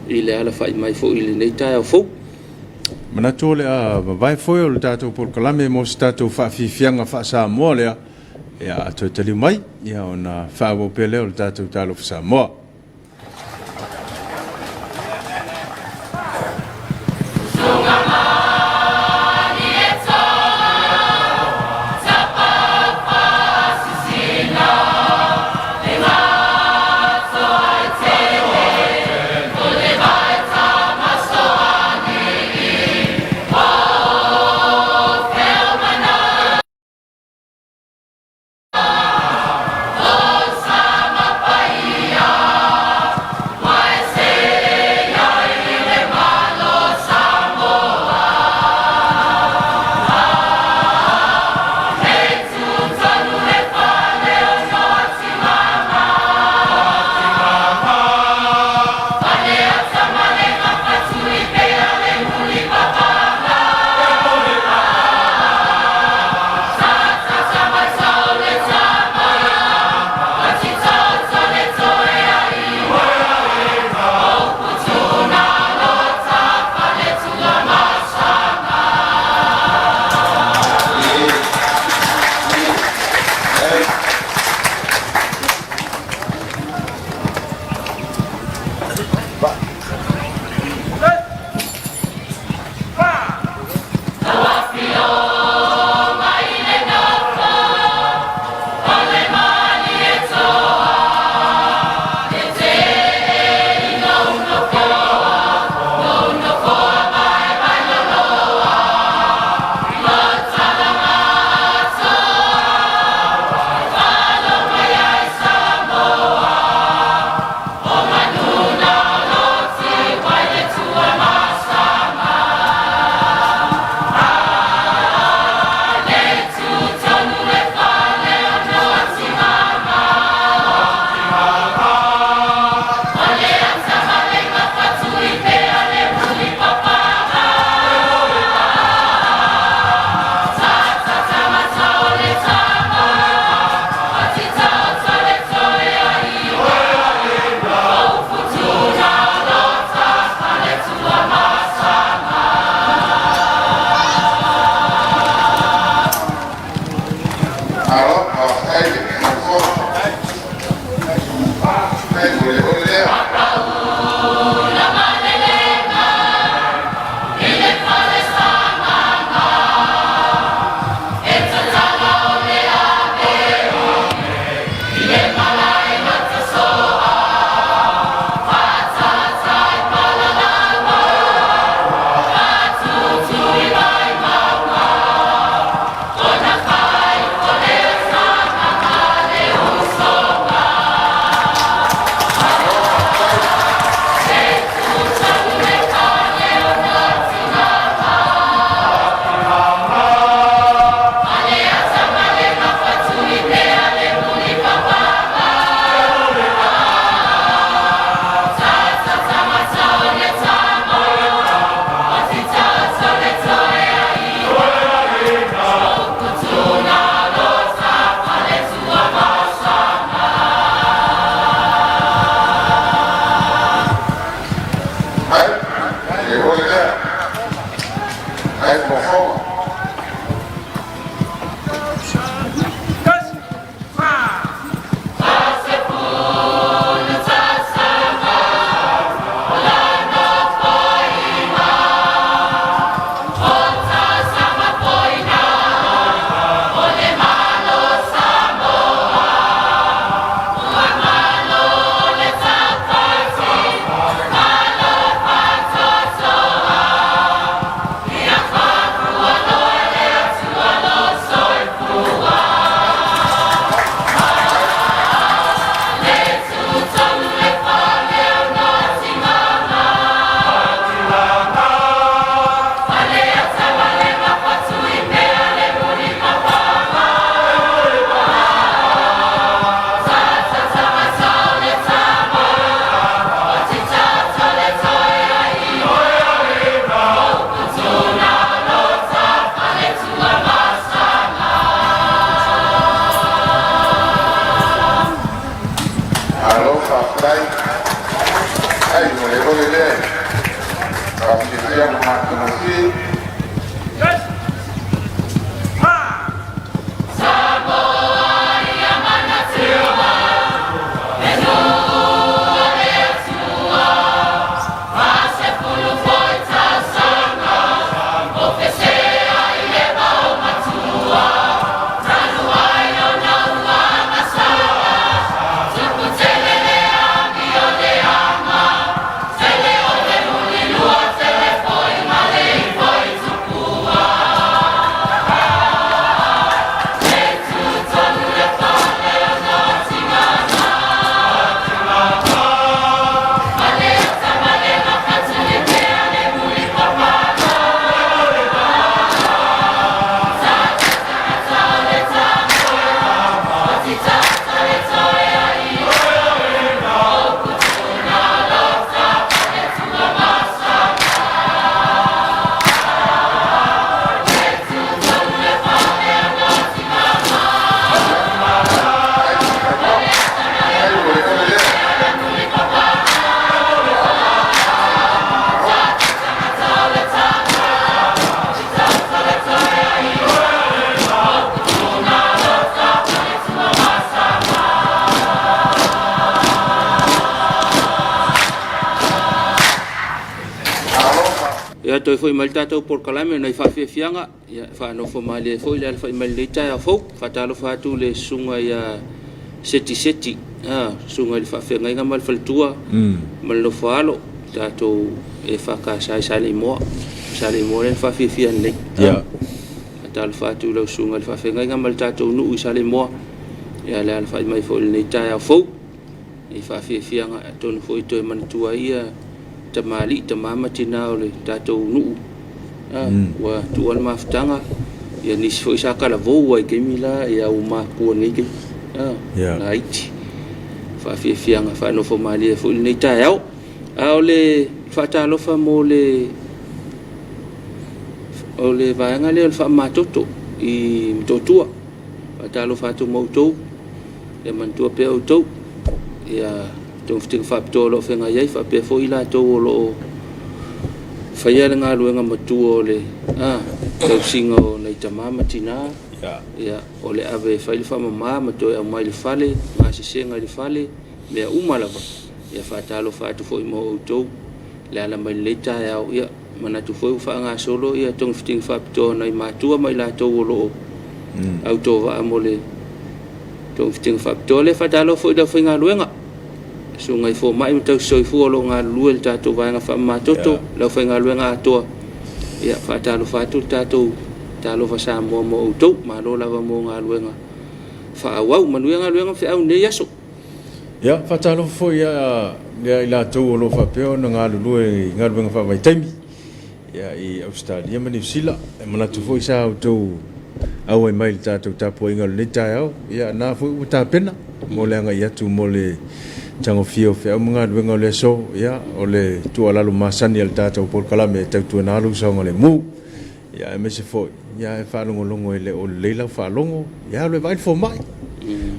i le alafai mai foi i lenei taeao fou. Manatu o le a vavae foi o le tatou polokalame mo se tatou faafiafiaga faa-Samoa lea, ia a toe taliu mai, ia ona faaauau pea lea o le tatou Talofa Samoa. Malo faafetai. Ai o le ole lea faafiafia ma matagofie. Ai o le ole lea. Malo faafetai. Ia toe foi mai le tatou polokalame nai faafiafiaga, ia faanofo malie ai foi le alafai mai lenei taeao fou. Faatalofa atu le susuga ia Seti Seti, susuga i le faafeagaiga ma le faletua ma le nofoaalo, tatou EFKS i Saleimoa. Saleimoa lea na faafiafia nei. Faatalofa atu i lau susuga i le faafeagaiga ma le tatou nuu i Saleimoa, ia le alafai mai foi i lenei taeao fou. I faafiafiaga atonu foi toe manatua ai ia tamalii, tama ma tina o le tatou nuu ua tuua le mafutaga, ia nisi foi sa talavou ai i taimi la, ia ua matutua nei taimi laiti. Faafiafiaga faanofo malie foi lenei taeao. A o le faatalofa mo le o le vaega lea o le faamamatoto i Motootua. Faatalofa atu ma outou, ia manatua pea outou ia togafitiga faapitoa o lo o feagai ai, faapea foi i latou o lo o faia le galuega matua o le tausiga o nai tama ma tina, ia o le ave e fai le faamama ma toe aumai i le fale, gasesega i le fale, mea uma lava. Ia faatalofa atu foi mo outou le ala mai lenei taeao, ia manatu foi ua faagasolo ia togafitiga faapitoa o nai matua ma i latou o lo o autovaa mo le togafitiga faapitoa lea. Faatalofa foi i le aufaigaluega, susuga i fomai ma tausisoifua o lo o galulue i le tatou vaega faamamatoto, le aufaigaluega atoa. Ia faatalofa atu le tatou Talofa Samoa mo outou, malo lava mo galuega faaauau. Manuia galuega ma feau i lenei aso. Ia, faatalofa foi ia i latou o lo o faapea ona galulue i galuega faavaitaimi ia, i Ausetalia ma Niu Sila. E manatu foi sa outou auai mai i le tatou tapuaiga o lenei taeao. Ia, na foi ua tapena mo le agai atu mo le tagofia o feau ma galuega o le aso. Ia, o le tuualalo masani a le tatou polokalame e tautuana lou saogalemu. Ia, aemaise foi, ia, e faalogologo e le o lelei lau faalogo, ia alu e vaai le fomai.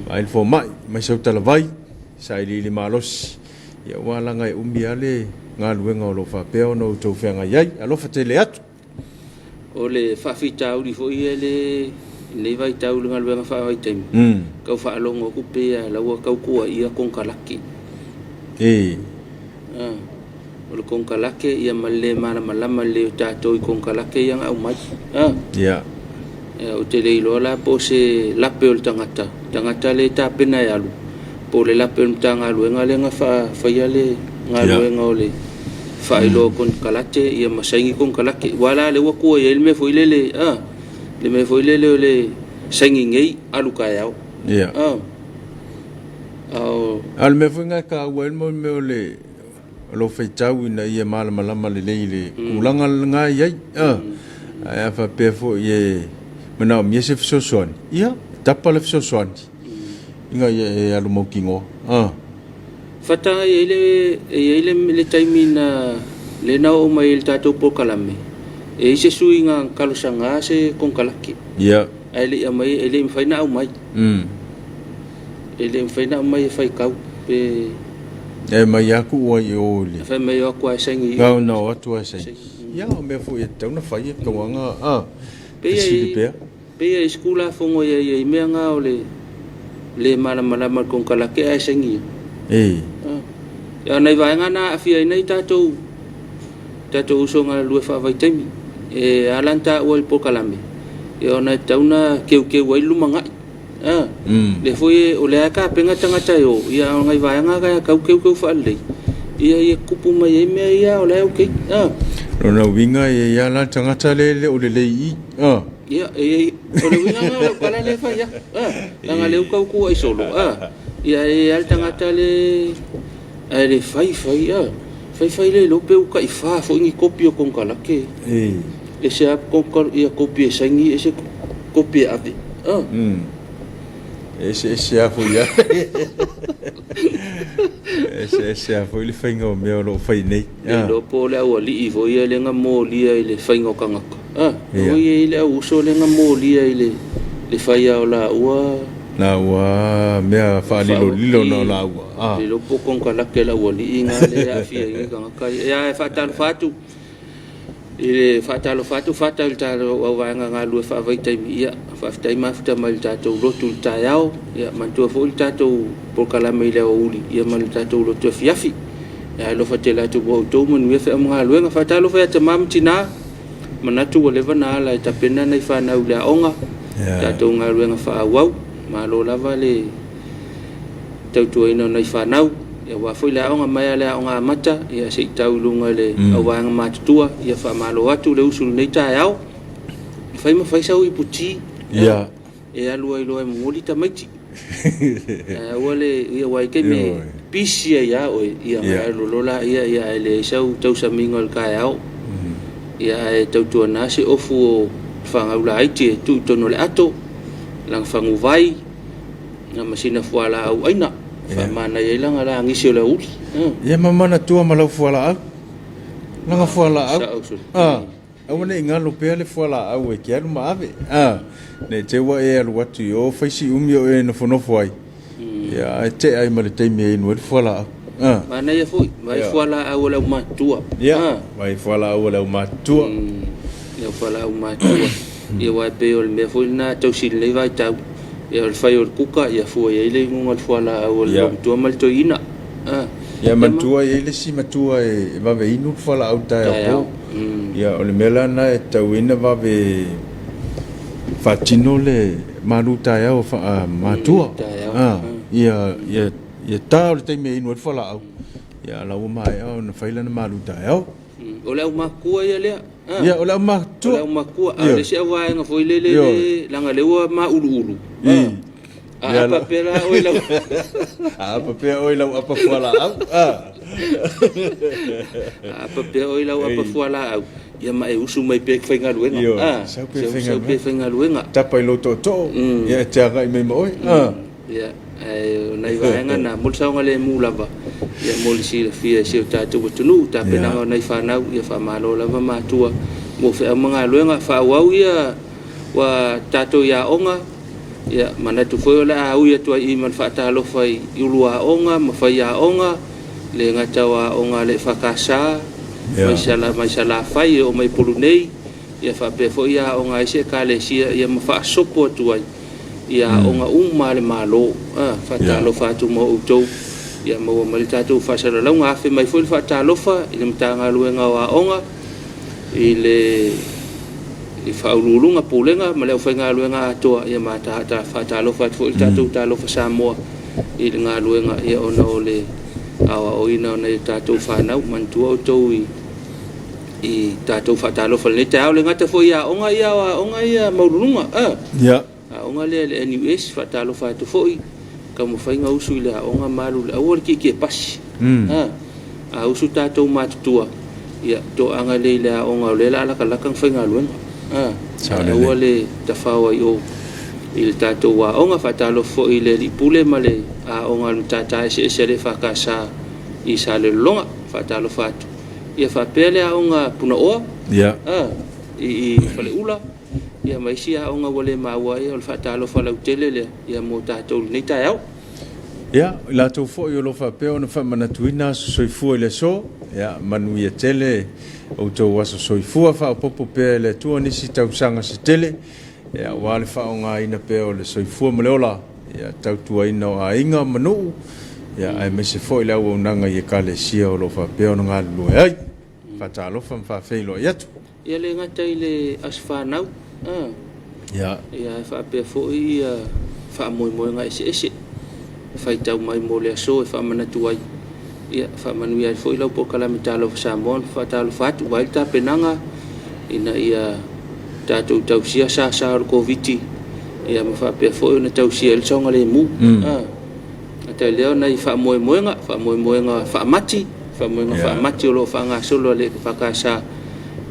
Vaai le fomai, mai sau talavai, sailiili malosi, ia aua leaga e umi lava le galuega o lo o faapea ona outou feagai ai. Alofa tele atu. O le faafitauli foi ia i lenei vaitau i le galuega faavaitaimi, tau faalogo atu pei lava o la ua tau tuuaia konekarate. O le konekarate ia ma le le malamalama lelei o tatou i konekarate ia na aumai. Ou te le iloa la po o se lape o le tagata, tagata lea e tapena e alu, po o le lape o le Matagaluega lea na faia le galuega o le faailoa o konekarate ia ma saini konekarate. Aua la lea ua tua i ai le mea foi lele, le mea foi lele o le saini nei, alu taeao. A o le mea foi lena e taua ai le mea o le o lou faitau ina ia malamalama lelei i le tulaga lena e i ai. Ae a faapea foi e manaomia se fesoasoani, ia, tapa le fesoasoani ina ia e alu mautinoa. Fata e i ai le, e i ai le, le taimi na lea na oo mai ai i le tatou polokalame, e i ai se sui na talosaga se konekarate. Ae le i aumai, e le i mafai ona aumai. E le i mafai ona aumai e faitau. Pe. E mai lava tuu ai i o i le. Fai mai o atu lava e saini i o. Na o atu lava e saini. Ia, o mea foi e tatau ona fai e tauaga a fesili pea. Pei e i se Tulafono ia i ai mea na o le le malamalama i le konekarate ae saini ai. Ee. A o nai vaega na aafia ai nai tatou tatou uso galulue faavaitaimi. E ala ona taua i le polokalame, ia ona e tatau ona teuteu ai le lumanai. A, lea foi o lea e tapena tagata e o, ia a o nai vaega na e tatau teuteu faalelei, ia ia tupu mai ai mea ia o la e okay. A. Lona uiga e i ai lava la le tagata lea e le o lelei i i. A. Ia, e i ai, o le uiga lena o lau tala lea e fai atu, a, leaga o lea ua tau tuuai solo, a, ia e i ai lava le tagata le, ae le fai fai, a, fai fai le iloa pe ua taifa foi ni kopi o konekarate. Ese lava ia kopi e saini, ese kopi e ave, a. E eseese lava foi a. E eseese lava foi le faiga o mea o lo o fai nei. Le iloa po o le aualii foi ia lea na molia i le faiga o tagata. A, oi e i ai le au uso lea na molia i le le faia o laua. Laua mea faalilolilo na o laua. A. Le iloa po o konekarate a le aualii na lea e aafia ai nai tagata ia. Ia ae faatalofa atu i le faatalofa atu fata i le tatou auvaega galulue faavaitaimi. Ia, faafetai mafuta mai i le tatou lotu i le taeao. Ia, manatua foi le tatou polokalame i le aoauli ia ma le tatou lotu afiafi. Ia alofa tele atu mo outou, manuia feau ma galuega. Faatalofa ia tama ma tina, manatu ua leva na ala e tapena nai fanau i le aoga, tatou galuega faaauau. Malo lava le tautuaina o nai fanau. Ia aua foi le aoga mai lava le aoga amata, ia se i tau i luga i le auvaega matutua. Ia faamalo atu le usu i lenei taeao. Fai ma fai sau iputi. Ia. E alu ai loa e momoli tamaiti. Ae aua le, ia aua i taimi e pisi ai lava oe, ia ona alu loa laia, ia ae leai sau tausamiga o le taeao. Ia ae tautuana se ofu o fanau laiti e tuu i totonu o le ato, lana faguvai, na ma sina fualaau aina, faamanaia ai lana lagisi o le aoauli. Ia ma manatua ma lau fualaau, lana fualaau. Sao. Aua ne i galo pea le fualaau e te alu ma ave, a, ne i te ua e alu atu i o fai si umi o e nofonofo ai, ia, ae tea ai ma le taimi e inu ai le fualaau. A. Manaia foi, vaai fualaau a le aumatutua. Ia, vaai fualaau a le aumatutua. Le au fualaau matua. Ia, aua e pei o le mea foi lena e tausi i lenei vaitau, ia o le fai o le kuka, ia fua i ai le inuga o le fualaau a le loumatua ma le toeaina. A. Ia manatua e i ai le isi matua e vave inu le fualaau i le taeao po. Ia o le mea la lena e tatau ai ona vave faatino le malu taeao a matua. A, ia ia ta o le taimi e inu ai le fualaau, ia a la ua maea ona fai lana malu taeao. O le aumatua ia lea. Ia o le aumatua. O le aumatua. A o le isi auvaega foi lele, leaga o lea ua mauluulu. A apa pea la oe lau A apa pea oe lau apa fualaau. A apa pea oe lau apa fualaau, ia ma e usu mai pea i faigaluega. Ioe, sau pea i sau pea i faigaluega. Tapa i lou tootoo, ia e te agai mai ma oe. Ia, ae o nai vaega na, mo le saogalemu lava, ia mo le silafia e si o tatou atunuu, tapenaga o nai fanau, ia faamalo lava matua mo feau ma galuega. Faaauau ia ua tatou i aoga, Ia, manatu foi o le a ui atu ai i i ma le faatalofa i ulu aoga ma faiaoga, le gata o aoga a le EFKS, mai Sala, mai Salafai e oo mai Upolu nei, ia faapea foi aoga a isi Ekalesia, ia ma faasopo atu ai i aoga uma a le Malo. A, faatalofa atu ma outou, ia maua mai le tatou faasalalauga. Afe mai foi le faatalofa i le Matagaluega o Aoga, i le i Faauluuluga, Pulega ma le aufaigaluega atoa, ia ma faatalofa atu foi le tatou Talofa Samoa i le galuega ia ona o le aoaoina o nai a tatou fanau. Manatua outou i i tatou faatalofa i lenei taeao, le gata foi i aoga ia, o aoga ia maualuluga, a. Aoga lea i le NUS, faatalofa atu foi, taumafaiga usu i le aoga ma alu i le aua le tietie pasi. A, a usu tatou matutua, ia toaga lea i le aoga o lea o le a latalata ona faigaluega. A, aua le tafao ai i o i le tatou aoga. Faatalofa foi i le Alii Pule ma le aoga a le Matata Eseese a le EFKS i Salelologa. Faatalofa atu. Ia faapea le aoga Punaoa, a, i Faleula. Ia ma isi aoga ua le maua ai, o le faatalofa lautele lea ia mo tatou i lenei taeao. Ia, o i latou foi o lo o faapea ona faamanatuina aso soifua i le aso, ia, manuia tele outou aso soifua, faaopoopo pea e le Atua nisi tausaga se tele, ia, aua le faaaogaina pea o le soifua ma le ola, ia, tautuaina o aiga ma nuu, ia, aemaise foi le auaunaga i Ekalesia o lo o faapea ona galulue ai. Faatalofa ma faafeiloai atu. Ia le gata i le aso fanau, a. Ia. Ia ae faapea foi ia faamoemoega eseese e faitau mai mo le aso e faamanatu ai. Ia faamanuia ai foi lau polokalame Talofa Samoa ma faatalofa atu, vaai le tapenaga ina ia tatou tausia sasa o le Koviti ia ma faapea foi ona tausia ai le saogalemu. A. Gata i lea o nai faamoemoega, faamoemoega faamati, faamoemoega faamati o lo o faagasolo a le EFKS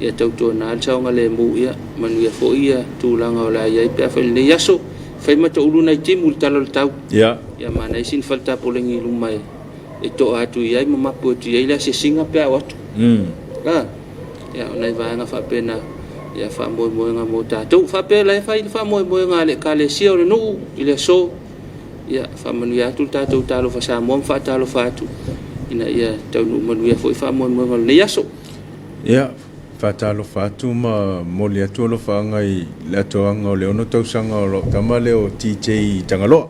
ia tautuana le saogalemu, ia manuia foi ia tulaga o le a i ai pe afai i lenei aso. Fai ma toulu nai timu i le tala o le tau. Ia manaia sina fale tapoleni i luma e toa atu i ai ma mapu atu i ai le asiasiga pe a oo atu. Ia, o nai vaega faapena, ia faamoemoega mo tatou. Faapea la e fai le faamoemoega a le Ekalesia o le nuu i le aso. Ia, faamanuia atu le tatou Talofa Samoa ma faatalofa atu ina ia taunuu manuia foi faamoemoega o lenei aso. Ia, faatalofa atu ma momoli atu alofaaga i le atoaga o le 6 tausaga o lau tama lea o TJ Tagaloa.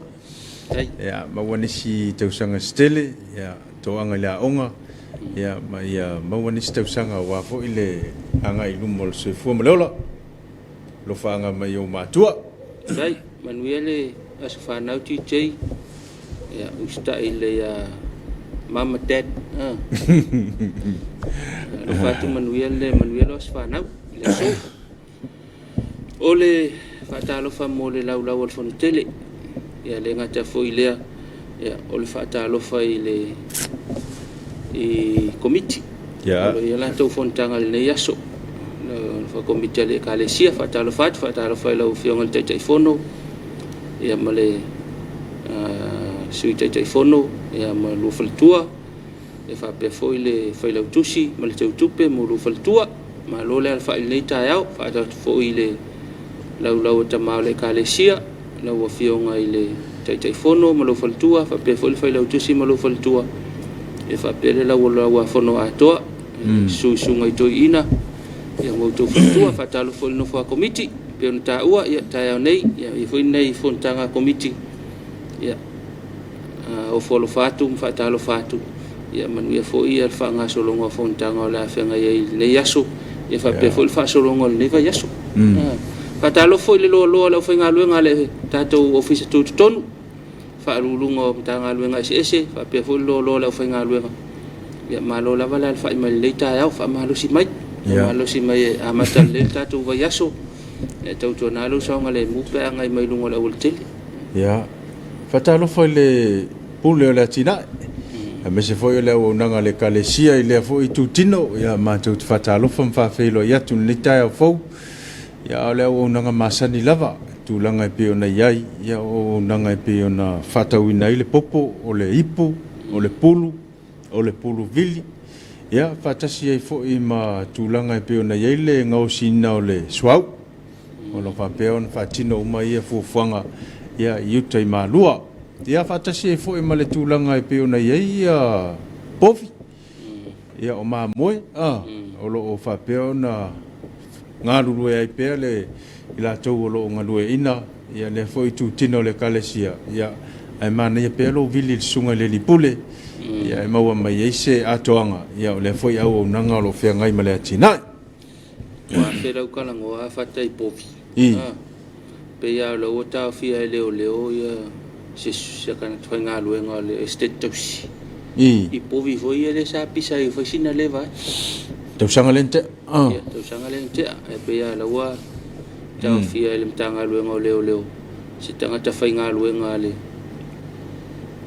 Ia, maua nisi tausaga se tele, ia, toaga i le aoga, ia, ma ia maua nisi tausaga aua foi le agai i luma o le soifua ma le ola. Alofaaga mai i ou matua. Faafetai, manuia le aso fanau TJ. Ia, usitai lelei ia mama dad. Ha. Alofa atu manuia le manuia le aso fanau i le aso. O le faatalofa mo le laulau o le Fono Tele. Ia le gata foi i lea, ia, o le faatalofa i le i komiti. Yeah. O lo o i ai latou fonotaga i lenei aso. Le komiti a le Ekalesia, faatalofa atu, faatalofa i lau Afioga i le Taitaifono, ia ma le uh, Sui Taitaifono, ia ma lua faletua, ia faapea foi le Failautusi ma le Teutupe mo lua faletua. Malo le alafai i lenei taeao, faatalofa foi i le laulau a tama o le Ekalesia, lau Afioga i le Taitaifono ma lou faletua, faapea foi le Failautusi ma lou faletua, e faapea le laualauafono atoa, suisuga i toeaiina, ia ma outou faletua. Faatalofa foi i le nofo a Komiti, pei ona taua, ia, taeao nei, ia, i ai foi lenei fonotaga a Komiti, ia, ofo alofa atu ma faatalofa atu, ia manuia foi le faagasologa o fonotaga o le a feagai ai i lenei aso, ia faapea foi le faasologa o lenei vaiaso. Faatalofa foi i le loaloa o le aufaigaluega a le tatou Ofisa Tutotonu, Faauluuluga o Matagaluega eseese, faapea foi le loaloa o le aufaigaluega. Ia malo lava le alafai mai i lenei taeao, faamalosi mai, faamalosi mai e amata lelei le tatou vaiaso, e tautuana lou saogalemu pe a agai mai i luga o le aualatele. Ia, faatalofa i le Pule o le Atinae, aemaise foi o le auaunaga a le Ekalesia i lea foi itutino. Ia, matou te faatalofa ma faafeiloai atu i lenei taeao fou. Ia, a o le auaunaga masani lava, tulaga e pei ona i ai, ia, o auaunaga e pei ona faatauina ai le popo, o le ipu, o le pulu, o le pulu vili, ia, faatasi ai foi ma tulaga e pei ona i ai le gaosiina o le suauu. O lo o faapea ona faatino uma ia fuafuaga ia i uta i Malua. Ia faatasi ai foi ma le tulaga e pei ona i ai ia povi, ia o mamoe, a, o lo o faapea ona galulue ai pea le i latou o lo o galueaiina ia lea foi itutino o le Ekalesia, ia ae manaia pea lou vili i le susuga i le Alii Pule, ia e maua mai ai se atoaga, ia o lea foi auaunaga o lo o feagai ma le atinae. Ua afe lau talanoa a fata i povi. I. A, pei lava o lea ua taofia e leoleo ia se se tagata faigaluega o le Estate Tausi. I. I povi foi ia lea sa pisa ai fai sina leva ai. Tausaga lea na tea. Ah. Ia, tausaga lea na tea. Ae pei lava o lea ua taofia e le Matagaluega o Leoleo se tagata faigaluega a le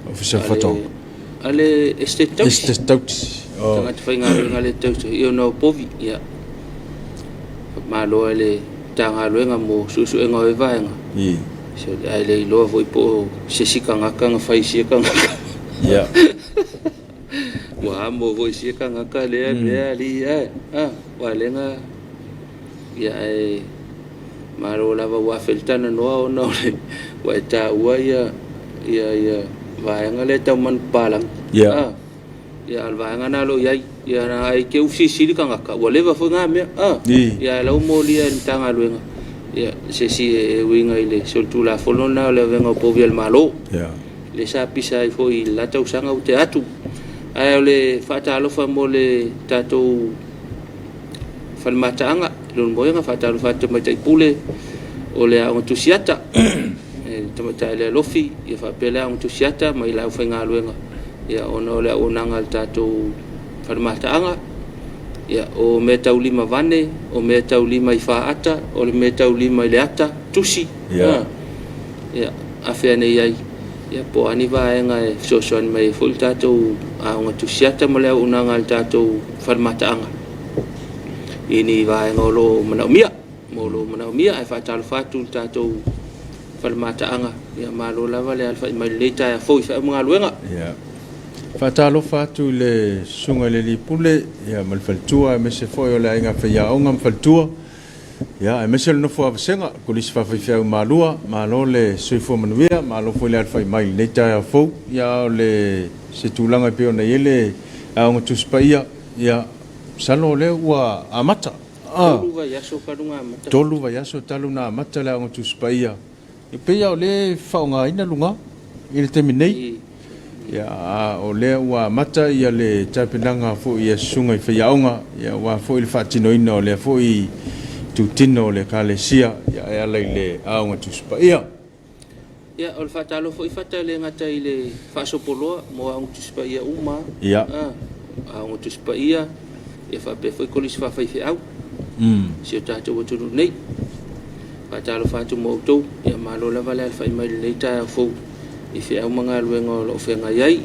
Ofisa o Faatoaga. A le Estate Tausi. Estate Tausi. Oh. Tagata faigaluega a le Tausi. Ia ona o povi. Ia. Malo e le Matagaluega mo suesuega o ia vaega. I. So, ae le iloa foi po o se isi tagata na fai i sia tagata. Ia. Ua amo foi sia tagata lea mea alii ae. Ah, ua lea na ia ae malo lava ua afe le talanoa ona o le ua e taua ia ia ia vaega lea tau manupapalagi. Ia. Ia, a o le vaega lena o lo o i ai. Ia, na ai te u fesilisili tagata, ua leva foi na mea. Ia, ae la ua molia e le Matagaluega, ia, se isi e uiga i le solitulafono lena o le avega o povi a le Malo. Ia. Lea sa pisa ai foi i le la tausaga ua tea atu. Ae o le faatalofa mo le tatou fale mataaga i Lona Moega, faatalofa atu i le Tamaitai Pule o le Aoga Tusiata, le Tamaitai Lealofi, ia faapea le Aoga Tusiata ma le aufaigaluega, ia ona o le auaunaga a le tatou fale mataaga. Ia, o mea tau lima vane, o mea tau lima i faata, o le mea tau lima i le ata, tusi, ia, afe ane i ai, ia, po o a ni vaega e fesoasoani mai ai foi le tatou Aoga Tusiata ma le auaunaga a le tatou fale mataaga i ni vaega o lo o manaomia, mo lo o manaomia. Ae faatalofa atu i le tatou fale mataaga, ia malo lava le alafai mai i lenei taeao fou i feau ma galuega. Ia. Faatalofa atu i le Susuga i le Alii Pule ia, ma le faletua, aemaise foi o le aiga faiaoga ma faletua, ia, aemaise o le nofo a vasega, Kolisi Faafaifeau Malua, malo le soifua manuia, malo foi le alafai mai i lenei taeao fou. Ia, o le se tulaga e pei ona i ai le Aoga Tusi Paia, ia, masalo o lea ua amata. 3 vaiaso talu ona amata. 3 vaiaso talu ona amata le Aoga Tusi Paia. E pei lava o lea e faaaogaina luga i le taimi nei. Ia, a o lea ua amata ia le tapenaga foi a susuga i faiaoga, ia, aua foi le faatinoina o lea foi itutino o le Ekalesia, ia, e ala i le Aoga Tusi Paia. Ia, o le faatalofa foi Fata e le gata i le faasopoloa mo Aoga Tusi Paia uma lava, Aoga Tusi Paia, ia faapea foi Kolisi Faafaifeau i si o tatou atunuu nei. Faatalofa atu ma outou, ia malo lava le alafai mai i lenei taeao fou i feau ma galuega o lo o feagai ai.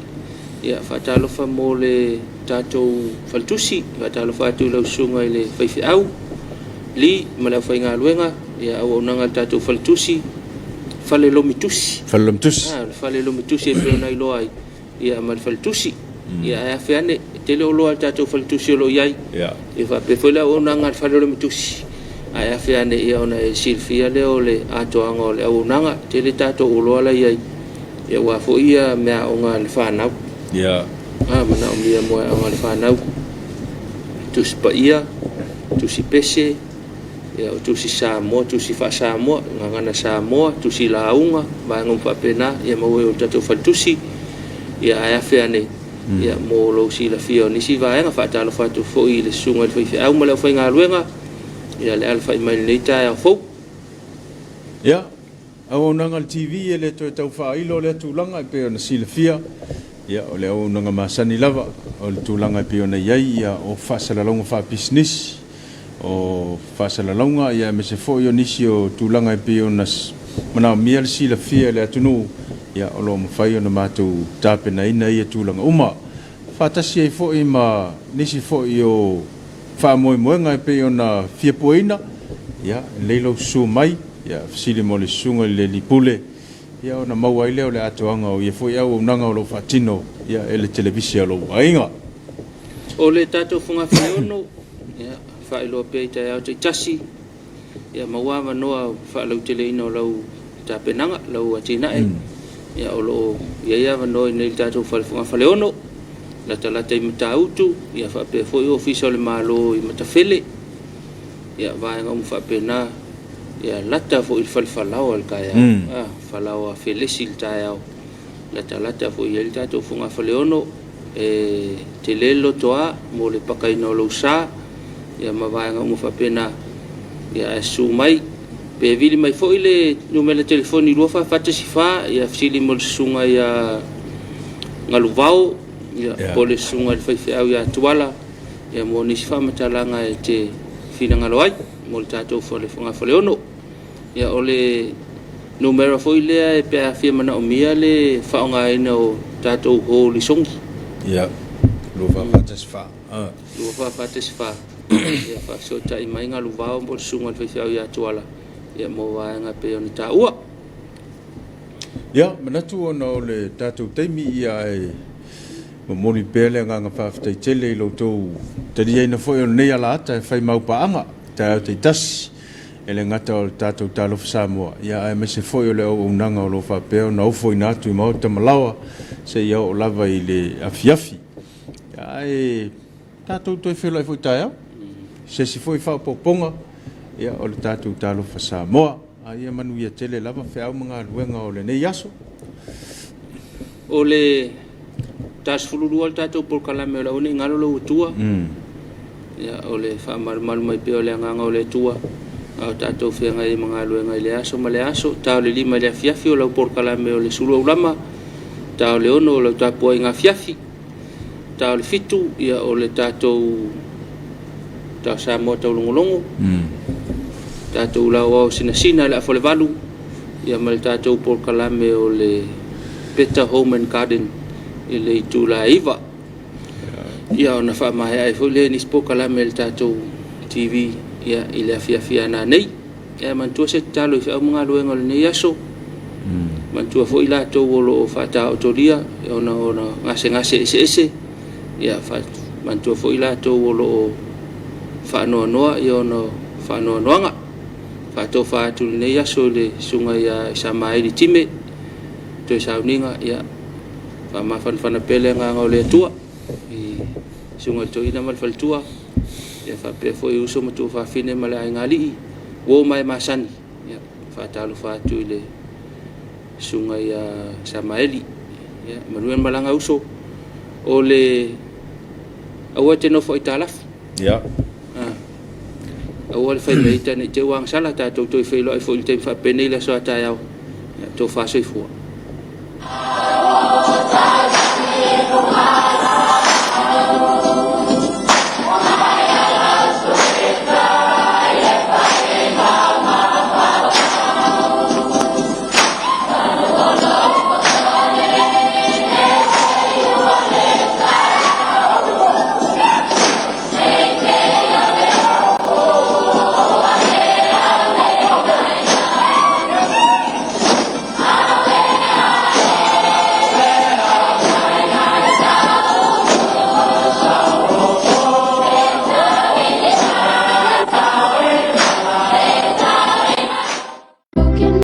Ia faatalofa mo le tatou faletusi, faatalofa atu i lau susuga i le faifeau Lee ma le aufaigaluega, ia auaunaga a le tatou faletusi, fale lomitusi. Fale lomitusi. Ah, le fale lomitusi e pei ona iloa ai, ia ma le faletusi. Ia ae afe ane, e tele oloa a le tatou faletusi o lo o i ai. Ia. Ia faapea foi le auaunaga a le fale lomitusi. Ae afe ane, ia ona e silafia lea o le atoaga o le auaunaga, e tele tatou oloa la e i ai, ia aua foi ia meaaoga a le fanau. Ia. Ah, manaomia mo aoga a le fanau. Tusi Paia, Tusi Pese, ia o Tusi Samoa, Tusi Faa-Samoa, Gagana Samoa, Tusi Lauga, vaega uma faapena, ia maua ai o le tatou faletusi. Ia ae afe ane, ia mo lou silafia o nisi vaega, faatalofa atu foi i le susuga i le faifeau ma le aufaigaluega, ia le alafai mai i lenei taeao fou. Ia, Auaunaga a le TV e le toe tau faailo lea tulaga e pei ona silafia, ia o le auaunaga masani lava o le tulaga e pei ona i ai ia o faasalalauga faapisinisi, o faasalalauga ia aemaise foi o nisi o tulaga e pei ona manaomia le silafia e le atunuu, ia o lo o mafai ona matou tapenaina ia tulaga uma. Faatasi ai foi ma nisi foi o faamoemoega e pei ona fia puaina, ia, lelei lou susu mai, ia, fesili mo le susuga i le Alii Pule, ia, ona maua ai lea o le atoaga o ia foi auaunaga o lo o faatino, ia, e le televise a lou aiga. O le tatou fogafaleono, ia, faailoa pea i taeao taitasi, Ia maua avanoa faalauteleina o lau tapenaga, lau atinae. Ia o lo o i ai avanoa i inei i le tatou fale fogafaleono, latalata i Matautu, ia faapea foi Ofisa o le Malo i Matafele. Ia vaega uma faapena, ia lata foi i le fale falaoa i le taeao, falaoa felesi i le taeao, latalata foi i ai le tatou fogafaleono. E tele le lotoa mo le pakaina o lou sa ia ma vaega uma faapena. Ia ae susu mai pe vili mai foi le numera telefoni 2414 ia fesili mo le susuga ia Galuvao ia po o le susuga i le faifeau ia Tuala ia mo nisi faamatalaga e te finagalo ai mo le tatou fale fogafaleono. Ia o le numera foi lea e pe a fia manaomia le faaaogaina o tatou hall i Songi. Ia, 2414. 2414. Ia faafesootai mai Galuvao po o le susuga i le faifeau ia Tuala ia mo vaega e pei ona taua. Ia, manatu ona o le tatou taimi ia ae momoli pea le agaga faafetai tele i lo outou taliaina foi o lenei alaata e fai maupaaga i taeao taitasi. E le gata o le tatou Talofa Samoa, ia aemaise foi o le auaunaga o lo o faapea ona ofoina atu i maota ma laoa seia oo lava i le afiafi. Ae tatou toe feiloai foi taeao i se isi foi faaopoopoga ia o le tatou Talofa Samoa. A ia manuia tele lava feau ma galuega o lenei aso. O le ta 12 le tatou polokalame o le aua ne i galo lou Atua. Ia, o le faamalumalu mai pea o le Agaga o le Atua, a o tatou feagai ai ma galuega i lea aso ma lea aso. Ta o le 5 i le afiafi o lau polokalame o le sulu aulama, ta o le 6 o lau tapuaiga afiafi, ta o le 7 ia o le tatou ta o Samoa taulogologo, tatou lauao sinasina i le afa o le 8, ia ma le tatou polokalame o le Better Home and Garden i le itula e 9. Ia ona faamaea ai foi lea i nisi polokalame a le tatou TV ia i le afiafi a nanei. Ia manatua se tatalo i feau ma galuega o lenei aso. Manatua foi latou o lo o faataotolia ona o gasegase eseese. Ia manatua foi latou o lo o faanoanoa i ona faanoanoaga. Faatofa atu i lenei aso i le susuga ia Isamaeli Time, toe sauniga, ia faamafanafana pea le agaga o le Atua i susuga i le toeaina ma le faletua, ia faapea foi uso ma tuafafine ma le aiga alii, uo ma e masani. Ia faatalofa atu i le susuga ia Samaeli. Ia manuia le malaga uso. O le aua e te nofo aitalafu. Ia. Ah. Aua le fai mai ita ne i te i ua agasala tatou toe feiloai foi i le taimi faapenei i le aso a taeao. Ia tofa soifua.